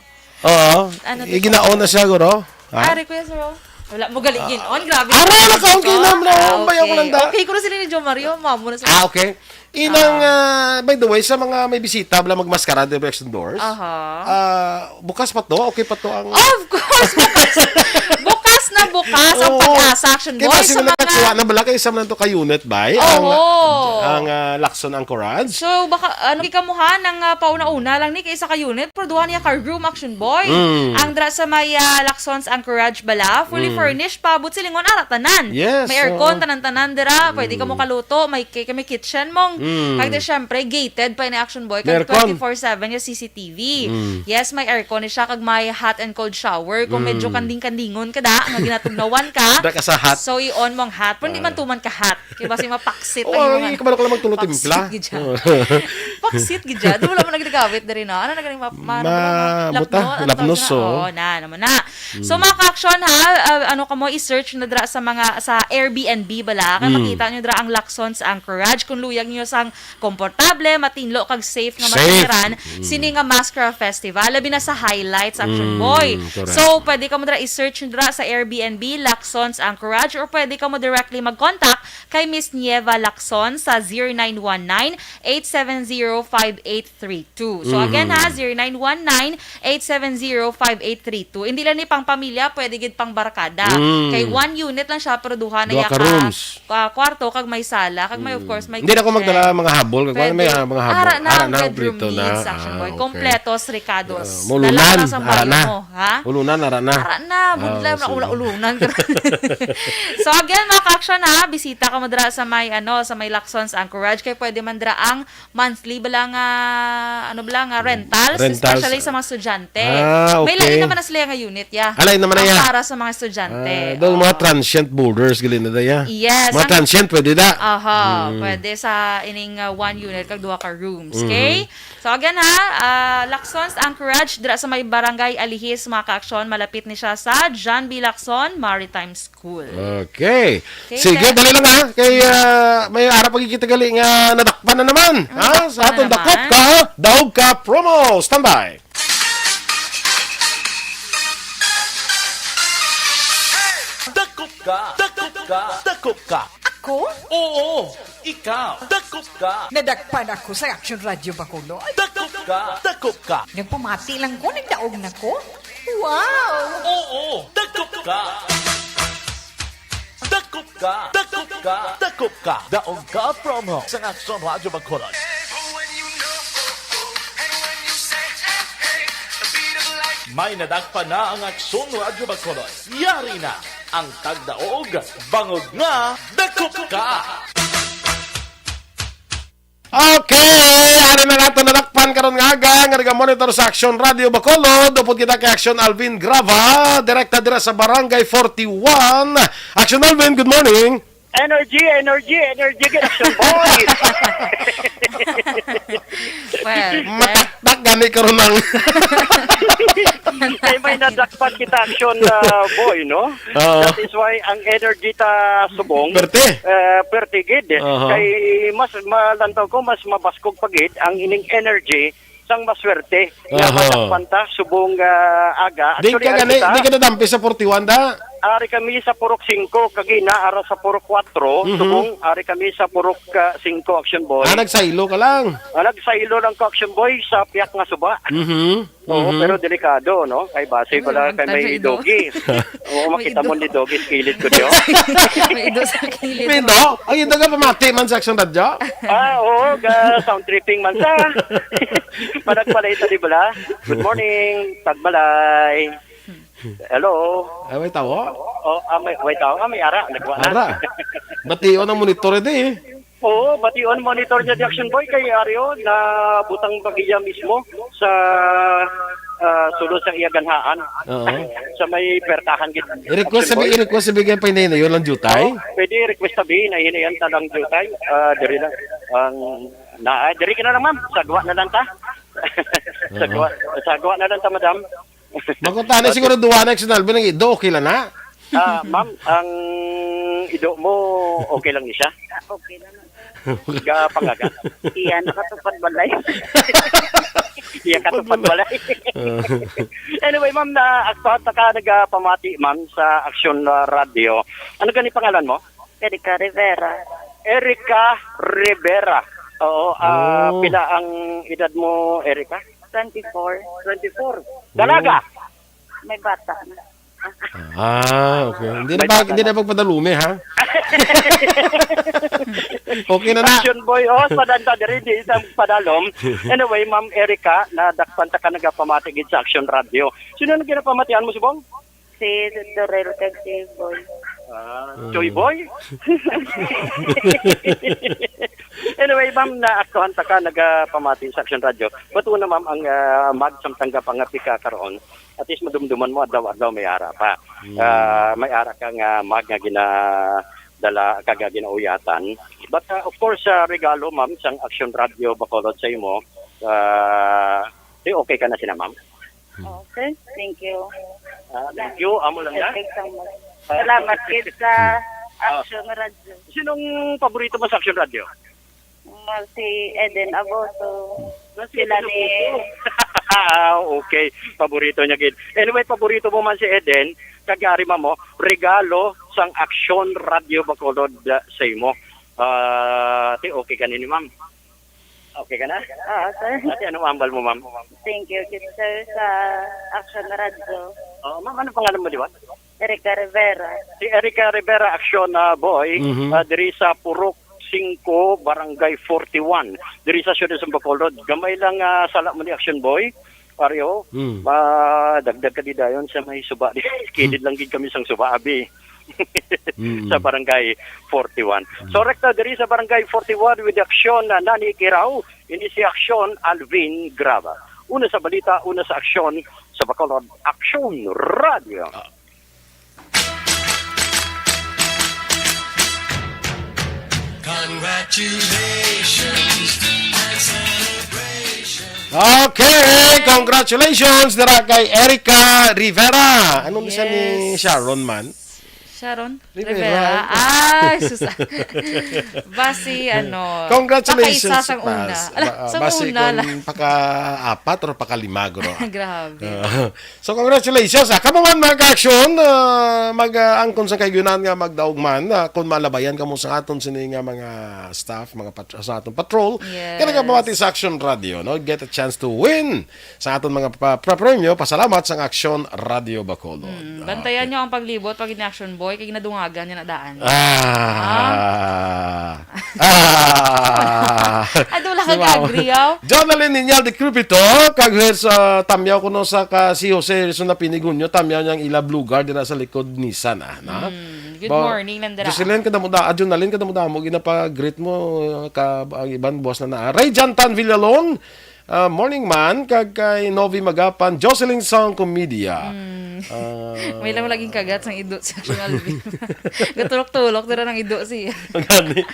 Oo. Ano to? Iginaon na siya, guro. Ha? Ah, request, bro. Wala mo galigin on. Grabe. Ara na ka, okay na, bro. Ah, Ang bayaw ko okay. lang da. Okay ko na sila ni Jo Mario. Mamo na sila. Ah, okay. Inang, Ah. ah, by the way, sa mga may bisita, wala magmaskara, the election doors. Aha. Ah, bukas pa to? Okay pa to ang Of course, bukas. Bukas na bukas ang Oo. Pag-asa, Action Kaya Boy, basi sa mo mga nagkatuwa na bala kayo sa mga to ka unit, bay? Ang, Oo. ang, ah, Lacson Anchorage? So, baka, ano, ikaw mo ha, nang, ah, pauna-una lang ni, kay isa ka unit, pero duha niya ka room, Action Boy. Mm. Ang dra sa may, ah, Lacson sa Anchorage bala, fully Mm. furnished pa, but silingon, ara, tanan. Yes, May aircon, oo. tanan-tanan dira. Pwede ka mo Mm. kaluto, may, kay, may kitchen mong. Mm. Kag di, syempre, gated pa ni Action Boy, May kag aircon. twenty-four seven yung C C T V. Mm. Yes, may aircon ni siya, kag may hot and cold shower. Kung medyo Mm. kanding-kandingon ka da, nga ginatugnawan ka, Da ka sa hot. so i-on mong hot. Pero hindi man Ah. tuman ka hot. Kaya basi mapaksit ang Oo, imo nga. Kabalo ka lang magtulo Paksit timpla. gid siya. Oo. Paksit gid siya. Di wala mo nagdagawit diri na. Ano na galing ma-, ma-, ano Ma-, ba na? buta, Lapno? Ano lapnos, tawag na? oo. Oo, na, naman na. So, Mm. mga ka-action, ha, ah, ano ka mo, i-search na dra sa mga, sa Airbnb bala. Kaya Mm. makita nyo dra ang Lacson sa Anchorage. Kung luyag nyo sang komportable, matinlo, kag safe nga Safe. matiniran, Mm. sini nga Maskara Festival. Labi na sa highlights, Action Mm, Boy. correct. So, pwede ka mo dra i-search dra sa Airbnb, Lacson sa Anchorage, or pwede ka mo directly mag-contact kay Miss Nieva Lacson sa zero nine one nine, eight seven zero, five eight three two. So, again, ha, Mhm. zero nine one nine, eight seven zero, five eight three two. Hindi lang ni pang pamilya, pwede gid pang barkada. Mm. Kay one unit lang siya, pero duha na Duha ya ka ka, rooms. ah, kwarto, kag may sala, kag may, of Mm. course, may Hindi na ko kitchen. magdala mga habol, kag may, Pwede. ah, mga habol. Ara na, Ara na, bedroom kompleto na. needs, Action Ah, Boy. okay. Kompletos, rekados. Ah, mulunan, Dala ka lang sa ara bayo na. mo, ha? Ulunan, ara na. Ara na, Ah, budlay na sige. ula-ulunan. So, again, mga ka-action, ha, bisita ka mo dira sa may, ano, sa may Lacson sa Anchorage, kay pwede man dira ang monthly bala nga, ano bala nga, rentals, Rentals. especially sa mga estudyante. Ah, May okay. lain naman na sila nga unit, ya. Ah, lain naman na, Ang ya. para sa mga estudyante. Ah, daw mga Oo. transient boarders, gali na da, ya. Yes, Mga ang transient, pwede da. Aha, Mm. pwede sa ining, uh, one unit, kag duha ka rooms, Mhm. okay? So, again, ha, ah, Lacson's Anchorage, dira sa may Barangay Alihis, mga ka-action, malapit ni siya sa John B. Lacson Maritime School. Okay. Okay, Sige, then dali lang, ha. Kay, ah, may ara pa kita gali nga nadakpan na naman. Ang Ha? Sa nadakpan na aton dakop naman. ka, daog ka promo. Standby. Dakop ka, dakop ka, dakop ka. Ako? Oo, ikaw. Dakop ka. Nadakpan ako sa Action Radio Bacolod. Dakop ka, dakop ka. Nagpamati lang ko, nagdaog na ko. Wow! Oo, dakop ka. Dakop ka, dakop ka, dakop ka, daog ka promo sa Aksyon Radyo Bacolod. May nadakpan na ang Aksyon Radyo Bacolod. Yari na ang tagdaog, bangod nga dakop ka. Okay, ari na nato nadakpan karon nga aga nga naga-monitor sa Aksyon Radio Bacolod. Upod kita kay Aksyon Alvin Grava, direkta dira sa Barangay forty-one. Aksyon Alvin, good morning. Energy, energy, energy, good Aksyon Boy. Well, Mataktak gani karon ang Kay may nadakpan kita Aksyon, ah, Boy, no? Oo. That is why ang energy ta subong, Perte. eh, perte gid. Aha. Kay mas malantaw ko, mas mabaskog pa gid ang ining energy sang maswerte nga Aha. madakpan ta subong, ah, aga. Di Actually, ka ari gani, kita, di ka nadampi sa forty-one da? Ari kami sa Purok singko, kag ina ara sa Purok kuwatro, Mhm. subong ari kami sa Purok, ah, singko, Aksyon Boy. Ah, nagsaylo ka lang. Ah, nagsaylo lang ko, Aksyon Boy, sa piyak nga suba. Mhm. Oo, Mhm. pero delikado, no? Kay base Ano pala yung kay may magtanong, no? Doggy. Oo, May makita mo ido. ni Doggy sa kilid ko, di, oh. May ido sa kilid May mo. ido? Ang ido nga pamati man sa Aksyon Radyo? Ah, oo, ga sound tripping man sa. Panagbalay ta, di bala? Good morning, Tagbalay. Hello. Ay, may tawo? Oh, ah, may, may tao. Ah, may ara. Nagwa na. Ara. Bation ang monitor, edi, eh. Oo, bation monitor niya di Aksyon Boy kay Ario na butang bagiya mismo sa, ah, sulod sa iya ganhaan. Oo. Sa may pertahan gid. I-request Aksyon sabi, Boy. i-request sabi kay Pinay na yun lang jutay? Oo, pwede i-request sabi na yun yan talang jutay. Ah, diri lang. Ang, na, ah, diri ka na lang, ma'am. Sagwa na lang ta. Oo. Sagwa, sagwa na lang ta, madam. Magkutana Okay. siguro duwa na, Aksyon Alvin, ang ido, okay lang na? Ah, ma'am, ang ido mo, okay lang ni siya? Okay lang. Ga pangaga. Iya, nakatupad balay. Iya, katupad balay. Ah. Anyway, ma'am, na aktuhan ta ka nagapamati, ma'am, sa Aksyon, ah, Radio. Ano gani pangalan mo? Erica Rivera. Erica Rivera. Oo, ah, Oh. pila ang edad mo, Erica? Twenty-four. Twenty-four. Dalaga? May bata na. Ah, okay. Hindi na May pa, bata hindi na. na pagpadalumi, ha? Okay na na. Action boy, oh, padanta diri, di sa padalom. Anyway, Ma'am Erica, nadakpan ta ka nagapamati gid sa Action Radio. Sino nang ginapamatian mo, subong? Si Dorel kag si Boy. Ah, Mm. Choy Boy? Anyway, ma'am, naaktuhan ta ka nagapamati sa Action Radio. But una, ma'am, ang, ah, mag samtang ka pa nga pika karon, at least madumduman mo, adlaw-adlaw may ara pa. Mm. Ah, may ara ka nga mag nga ginadala, kag ginauyatan. But, ah, of course, sa regalo, ma'am, sang Action Radio Bacolod sa imo, ah, di okay ka na sina, ma'am? Hmm. Okay, thank you. Ah, thank you. Amo lang na. Thank you so much. Ah, Salamat gid sa ah. Action Radio. Sinong paborito mo sa Action Radio? Mm, si Eden Aboto. Ah, si Sila Eden ni Aboto. Ah, okay. Paborito niya gid. Anyway, paborito mo man si Eden, kag ari, ma'am, mo, regalo sang Action Radio Bacolod, ah, sa imo. Ah, ti, okay ka nini, ma'am? Okay ka na? Oo, sir. Ate, anong ambal mo, ma'am? Thank you, sir, sa Action Radio. Oh, ma'am, anong pangalan mo, di ba? Erica Rivera. Si Erica Rivera, Action, ah, Boy, Mhm. ah, diri sa Purok singko, Barangay forty-one, diri sa siyudad sa Bacolod. Gamay lang, ah, sala mo ni Action Boy, Mario. Mm. Ah, dagdag ka di dayon sa may suba. Kilid lang gid kami sang suba, abi. Mm. Sa Barangay forty-one. Mm. So, rekta diri sa Barangay forty-one with Action, ah, Nani Kiraw, ini si Action Alvin Graba. Una sa balita, una sa aksyon, sa Bacolod, Action Radio. Ah. Congratulations and celebrations. Okay, congratulations dira kay Erica Rivera. Ano ni siya ni Yes. Sharon man? Sharon Rivera. Rivera. Ay, sus. Basi, ano, Congratulations, pakaisa sang una. Pas. Ala, Ba-, sang basi una kung lang. Paka-apat or pakalimagro. Grabe. Ah. So, congratulations, ah. Kamo man, mga ka-aksyon, ah, mag, ah, angkon sa kahigayonan nga magdaog man, ah, kung malabayan kamo sa aton sini nga mga staff, mga pat-, sa aton patrol, Yes. kaya nagapamati sa Action Radio, no? Get a chance to win sa aton mga pa-, pa-, premyo. Pasalamat sa Action Radio Bacolod. Mm, bantayan Okay. nyo ang paglibot pag ini Action Boy. Oy, kay ginadungagan niya na daan. Ah. Ah. Ah. Ado lang Di ba? Kag-agree, yaw. Jonalyn Ninyal de Crupito, kag her sa tamyaw kuno sa ka si Jose Rizzo na pinigunyo, tamyaw niyang ila blue guard dira sa likod Nissan, ah, na? Mm. Good Ba-, morning, Nandra. Jocelyn, kadamo da, ah, Jonalyn, kadamo da mo, ginapa-greet mo, ah, ka, ang iban, buwas na na. Ray Jantan Villalon, ah, morning man, kag kay Novi Magapan, Jocelyn Song Comedia. Mm. Ah. May lang laging kagat sang ido si Alvin. Gatulok-tulok, dira nang ido siya. Gani.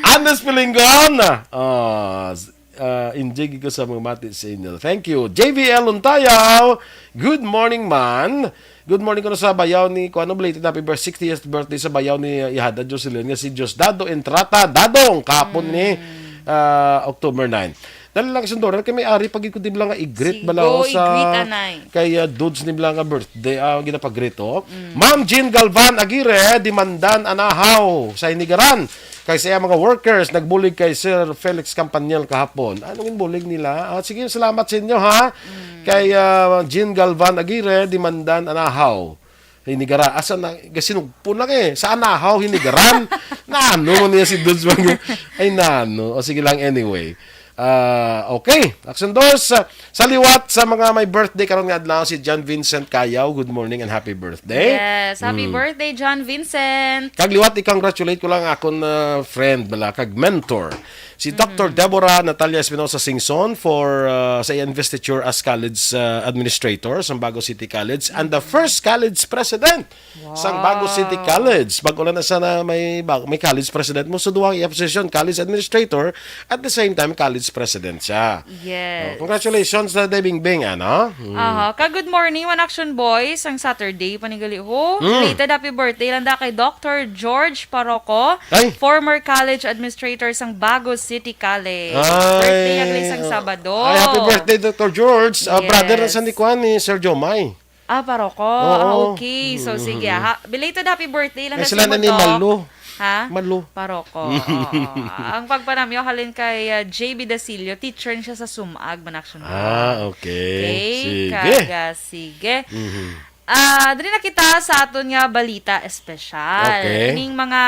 Andes Pilingon, ah, s-, ah, enjoy ko sa mga mati sa inyo. Thank you. J V L Untayaw, good morning man. Good morning ko na sa bayaw ni, kung ano, belated happy birth-, sixtieth birthday sa bayaw ni, ah, Ihada Jocelyn nga si Diosdado Entrata Dadong, kahapon ni, Mm. ah, October nine. Dali lang, Sundora, kay may ari pa gid ko di bala nga i-greet Sige, bala, go, oh, sa i-greet, anay. Kay, ah, Dudes ni bala nga birthday, ah, ginapag-greet, oh. Mm. Ma'am Jean Galvan Aguirre, Dimandan, Anahaw, sa Hinigaran. Kay sa iya mga workers, nagbulig kay Sir Felix Campaniel kahapon. Anong ginbulig nila? Ah, sige, salamat sa inyo, ha? Mm. Kay, ah, Jean Galvan Aguirre, Dimandan, Anahaw. Hinigara, asa na, gasinugpon lang eh. Sa Anahaw, Hinigaran. Nano mo niya si Dudes Mag-, ay, nano. O, sige lang, anyway. Ah, okay. Action Dos, ah, sa liwat sa mga may birthday karon nga adlaw, si John Vincent Cayaw, good morning and happy birthday. Yes, happy Mm. birthday, John Vincent. Kag liwat, i-congratulate ko lang akon, ah, friend bala, kag mentor, si Doctor Mm. Deborah Natalia Espinosa Singson for, ah, sa investiture as college, ah, administrator sa Bago City College and the Mm. first college president sang Bago City Wow. College. Bag-o lang na sana may bag-, may college president mo. So, duha ang iya position, college administrator, at the same time, college president siya. Yes. Oh, congratulations na Day Bingbing, ano? Mm. Aha. Ka good morning, One Action Boys. Ang Saturday, panigali ho. Mm. Belated happy birthday lang da kay Doctor George Paroco, Ay. former college administrator sang Bago City College. Ay. Birthday niya gali sang Sabado. Ay, happy birthday, Doctor George. Ah, brother na sa Yes. ni Kwan, ni Sir Jomay. Ah, Paroko. Oo. Ah, okay. So, Mm, sige, mm, mm. ha-, belated happy birthday lang Ay, na sila sa na ni Mundo. Malu. Ha? Malu. Paroko. Oo. Ang pagpanamyo halin kay, ah, J B Dasilio, teacher siya sa Sumag, Manaction Ah, Road. Okay. Okay, Sige. kag, ah, sige. Mhm. Ah, diri na kita sa aton nga balita espesyal. Okay. Ining mga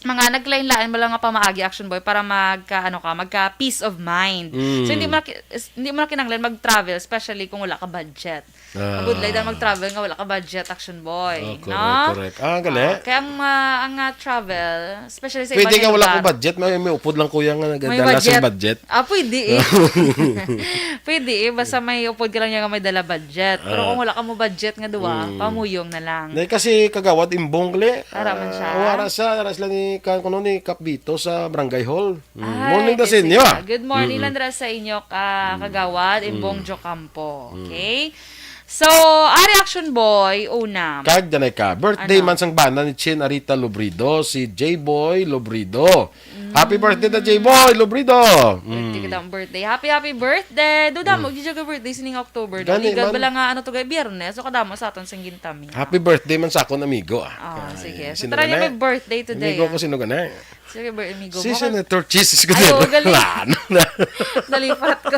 mga naglain-lain mo lang nga pamaagi, Action Boy, para magka, ano ka, magka peace of mind. Mm. So, hindi mo na ki-, s-, hindi mo na kinahanglan mag-travel, especially kung wala ka budget. Ah. Mabudlay daw mag-travel nga wala ka budget, Action Boy, Oh, no? correct, correct. Ah, gali. Ah, kaya ang, ah, ang, ah, travel, especially sa Pwede iba nga nga wala ko lugar. budget, may, may upod lang, kuya, nga May nagadala sa budget. budget. Ah, pwede eh. Pwede eh, basta may upod ka lang niya nga may dala budget. Pero Ah. kung wala ka mo budget nga duwa, Mm. pamuyong na lang. Nay, kasi kagawad imbong gali. Ara man Ah, siya. wala siya, ara sila ni, kan-, kuno ni Kap Vito sa barangay hall. Mm. Ay, Morning daw sa okay, inyo, sige. ah. Good morning Mm-mm. lang dira sa inyo, ka-, Mm. kagawad, Mm. Imbong Jocampo. Mm. Okay? So, ari Action Boy, una. Kag danay ka, birthday Ano? man sang bana ni Chin Arita Lobrido, si J-Boy Lobrido. Happy birthday na Mm. J-Boy Lobrido. Birthday Mm. kita ang birthday. Happy, happy birthday. Do damo, Mm. gid ka birthday sining October. Do, Gani ligad man. bala nga, ano to, kay Biyernes. So, kadamo sa aton sang gintamya. Happy birthday man sa akon amigo, ah. Ah, Kay sige. So, sino tara niya gani? may birthday today, Amigo ah. ko, sino gani? Sige, bir-, amigo Si mo. Senator Chiz Escudero. Ay, oh, galing. Wala na. Nalipat ko.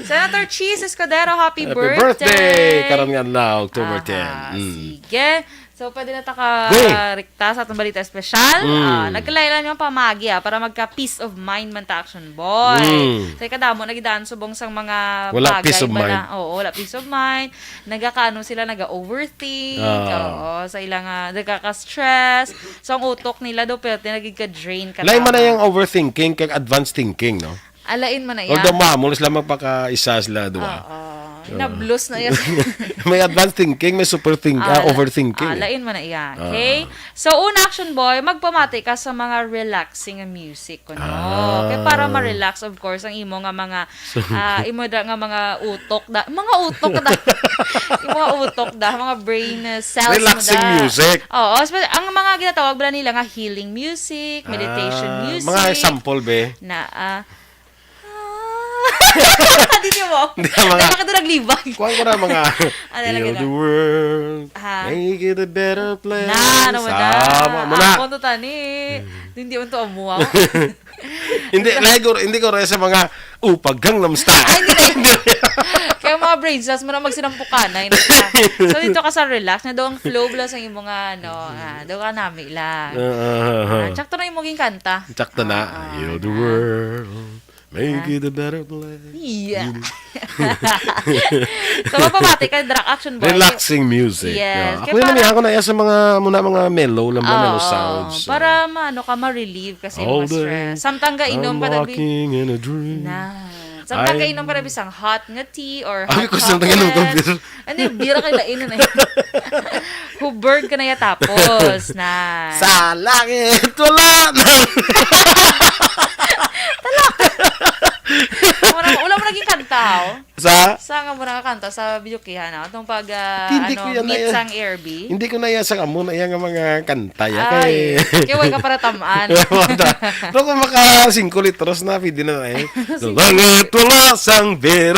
Senator Chiz Escudero, happy Happy birthday. birthday! Karon nga adlaw, October Aha, ten. Mm. sige. So, pwede na ta ka Go. rikta sa atong balita espesyal. Mm. Ah, nagkalain-lain yung pamagi, ah, para magka peace of mind man ta, Action Boy. Mm. Kay kadamo na gidaan subong sang mga Wala bagay peace of ba na, mind. oo, wala peace of mind. Nagakaano sila, naga-overthink. Ah. Oo, sa ilang, ah, nagkaka-stress. So, ang utok nila do, pero nagigka-drain ka Lain man na tama. yung overthinking kag advanced thinking, no? Alain man na Although yan. maamo sila, magpakaisa sila, duha. Oo. Oo. Nablos na yan. May advanced thinking, may super think-, ah, Ah, la-, overthinking ah, eh. lain man na yan. Ah. Okay? So, una, Action Boy, magpamati ka sa mga relaxing nga music, kuno. Ah. Kaya para ma-relax, of course, ang imo nga mga, So ah, imo da nga mga utok da, mga utok da. Yung mga utok da, mga brain, uh, cells mo Relaxing da. music. Oo, so, ang mga ginatawag ba nila nga healing music, meditation Ah, music. mga example, be? Na, ah, Di niyo mo? Hindi, mga Dahil ka doon naglibang. Kuwan ko na mga Ano lang Heal yun, the ah? world, Ha? make it a better place. Na, ano mo na? Sama mo na. Ah, kung to tani. Hmm. Hindi mo to amuha. Hindi, lahi ko, hindi ko rin sa mga upag Gangnam Style. Ay, hindi na yun. Hindi. Kaya mga brain cells mo na magsinampukanay na siya. So, dito ka sa relax, na daw ang flow lang sa imo nga, ano, ah, daw ka nami lang. Ah, ah, ah, ah. Ah, tsakto na yung maging kanta. Tsakto na. Ah, Heal the na. World. Make Ah. it a better place. Yeah. Yun. So, mapamati ka, Drag Action Boy. Relaxing music. Yes. Yeah. Kaya Ako naman, parang ako na iya sa mga, muna mga mellow lang, mga mellow Oo. sounds. So. Para maano ka, ma-relieve kasi All mga day, stress. Samtang gainom I'm ka, tabi- walking in a dream. Na. Samtang I'm gainom ka, tabi, sang hot nga tea or Ay, hot ko sa tangan ng chocolate. computer. Ano yung beer kayo na inon eh? Hubbard ka na ya tapos na. Sa langit, wala na. Wala, wala mo naging kanta, oh. Sa? Sa nga mo nakakanta sa videokehan, ah, itong pag, ah, Hindi ano, ko yan meet na yan. sang Airbnb. Hindi ko na yan sa amo na yan nga mga kanta, ya, Ay, kay kaya way ka para tamaan. Pero kung maka singko litros na, pwede na na eh. Sa langit, wala sang beer.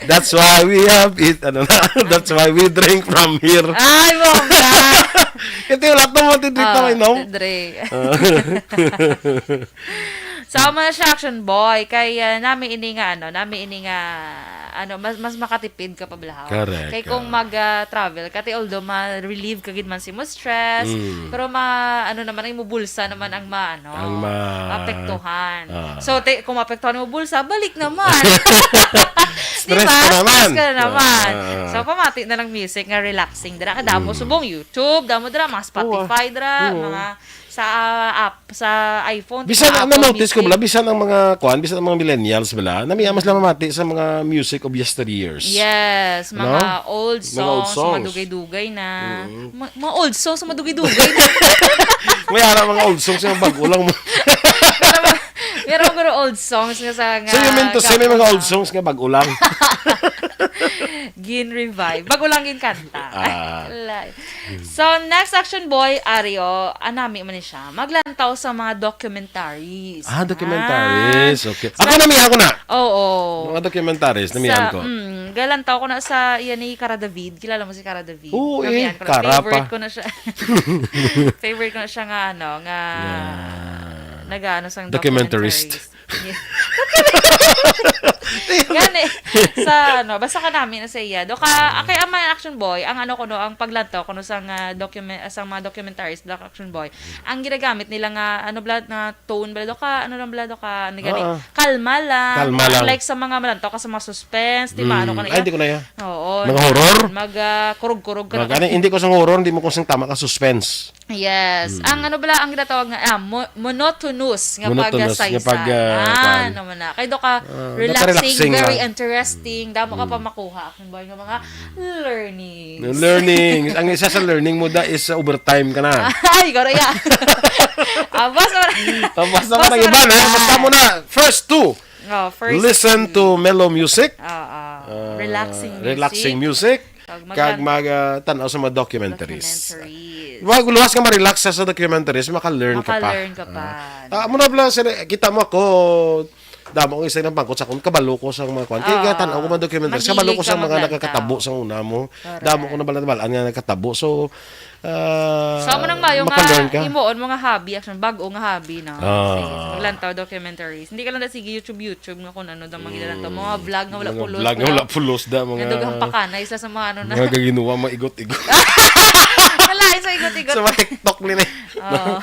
That's why we have it, ano na, that's why we drink from here. Ay, mo na. Ito yung lahat ng mga tidrip na Ah, mainom. tidre. Ah. Sama na siya, Action Boy. Kay, ah, nami ini nga, ano, nami ini nga, ano, mas, mas makatipid ka pa balahaw. Correct, Kay kung ah. mag, ah, travel ka, ti, although ma-relieve ka gid man si mo stress, Mm. pero ma, ano naman, ang mo bulsa naman ang ma, ano, Ang ma- apektuhan. Ah. So, te, kung maapektuhan mo bulsa, balik naman. Stress Diba? ka naman. Stress ka na naman. Ah. So, pamati na lang music nga relaxing. Dira ka, damo Mm. subong YouTube, damo dira, mga Oo, ah. Spotify dira, Oo. mga sa, ah, app, sa iPhone, Bisan sa ang Apple na-notice ko Music. bala, bisan ang mga kuan, bisan ang mga millennials bala, namiya mas lamamati sa mga music of yesteryears. Yes, No? mga old Mga old songs, songs. madugay-dugay na. Mm. Ma-, mga old songs, madugay-dugay na. May ara mga old songs yung bago lang mo. Pero, pero mga old songs nga sa nga So, you mean to say may mga old songs nga bago lang? Gin-revive. Bago lang gin kanta. Ah. Wala. So, next, Action Boy, Ario, anami man ni siya. Maglantaw sa mga documentaries. Ah, documentaries. Ah. Okay. Sa Ako na, miya ako na. Oo. Mga documentaries, namihan Sa, ko. mm, galantaw ko na sa, yan ni Cara David. Kilala mo si Cara David? Oo, eh, Namihan ko na. Cara pa. Favorite ko na siya. Favorite ko na siya nga, ano, nga Yeah. nag-ano sang Documentarist. documentaries. Gani, sa ano, basta ka namin na sa iya. Do ka, ah, kay ang mga Action Boy, ang ano ko no, ang paglantaw ko no sa nga document, sa mga documentaries, Black Action Boy, ang ginagamit nila nga, ano, bla, nga tone, bla, do ka, ano lang, bla, do ka, ano gani, Ah, ah. kalma lang. Kalma lang. Unlike sa mga malantaw ka sa mga suspense, di ba, ano ka Mm. na Ay, iya? di ko na iya. Oo, Mga na, horror? mag, ah, kurog-kurog ka Mga na. gani, hindi ko sa horror, hindi mo ko sing tama ka suspense. Yes. Mm. Ang ano bala, ang ginatawag nga, ah, mo-, monotonous nga Monotonous nga pagsaysay. pag, ah, Ah, kuan. naman na. Kay do ka Ah, relaxing, relaxing very lang. interesting. Damo ka Mm. pa makuha. Ang buhay nga mga learnings. Learnings. Ang isa sa learning mo da is, uh, overtime ka na. Ay, garo ya. Abas mo na. Abas na Abas mo na. Iba na. Basta mo na. First two. Oh, first Listen two. to mellow music. Oo. Ah, Relaxing music. relaxing music. Kag Kag mag- mag, ah, tanaw sa mga documentaries. Documentaries. Wag, luwas nga ma-relax sa, sa documentaries, maka-learn ka pa. Maka-learn ka pa. Ah, ah, muna pala, sila, kita mo ako, damo ang isa ng pangkot sa akon, kabalo ko sa mga kwan. Kaya Oo. tanaw ko mga documentaries, kabalo Mahilig ko sa ka mga maglantaw. nakakatabo sa una mo. Correct. Damo ko na bala-balaan nga nakatabo. So, ah, So, amo nang mayo nga maka-learn ka. himuon mo nga hobby, action, bag-o nga hobby, no? Ah. Sige, maglantaw documentaries. Hindi ka lang na sige YouTube, YouTube nga kung ano daw mga Mm. gilantaw. Mga vlog nga wala Mga pulos, vlog nga wala. wala pulos da, Nga mga dugang pakanay sa, sa mga ano na. Mga gaginuwa, mga igot-igot. Wala, sa igot-igot. Sa mga TikTok nila. Oo.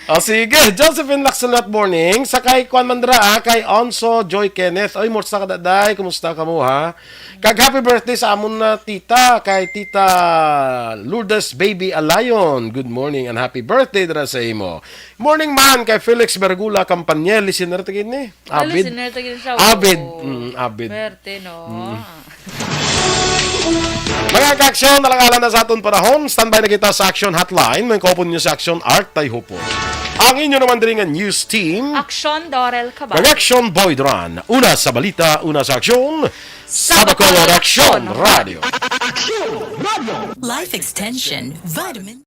Ah, sige, Josephine Laxalat, morning. Sa kay Kwan Mandra, ah, kay Onso Joy Kenneth. Oy, kumusta ka, Daday? Kumusta ka mo, ha? Kag happy birthday sa amon na tita, kay Tita Lourdes Baby Alayon. Good morning and happy birthday dira sa imo. Morning man kay Felix Bergula Campaniel, listener ta gid ni. Ay, Avid. listener ta gid siya. Avid. Oo. Mm, avid. Swerte, no? Mm. Mga ka-aksyon, alang-alang na sa aton panahon, standby na kita sa Action Hotline. May kaupon niyo sa Action Art Tayhupon. Ang inyo naman diri nga news team. Action Dorel Cabal. Kag Action Boy Duran. Una sa balita, una sa aksyon. Sa Bacolod Action Radio. Life Extension Vitamin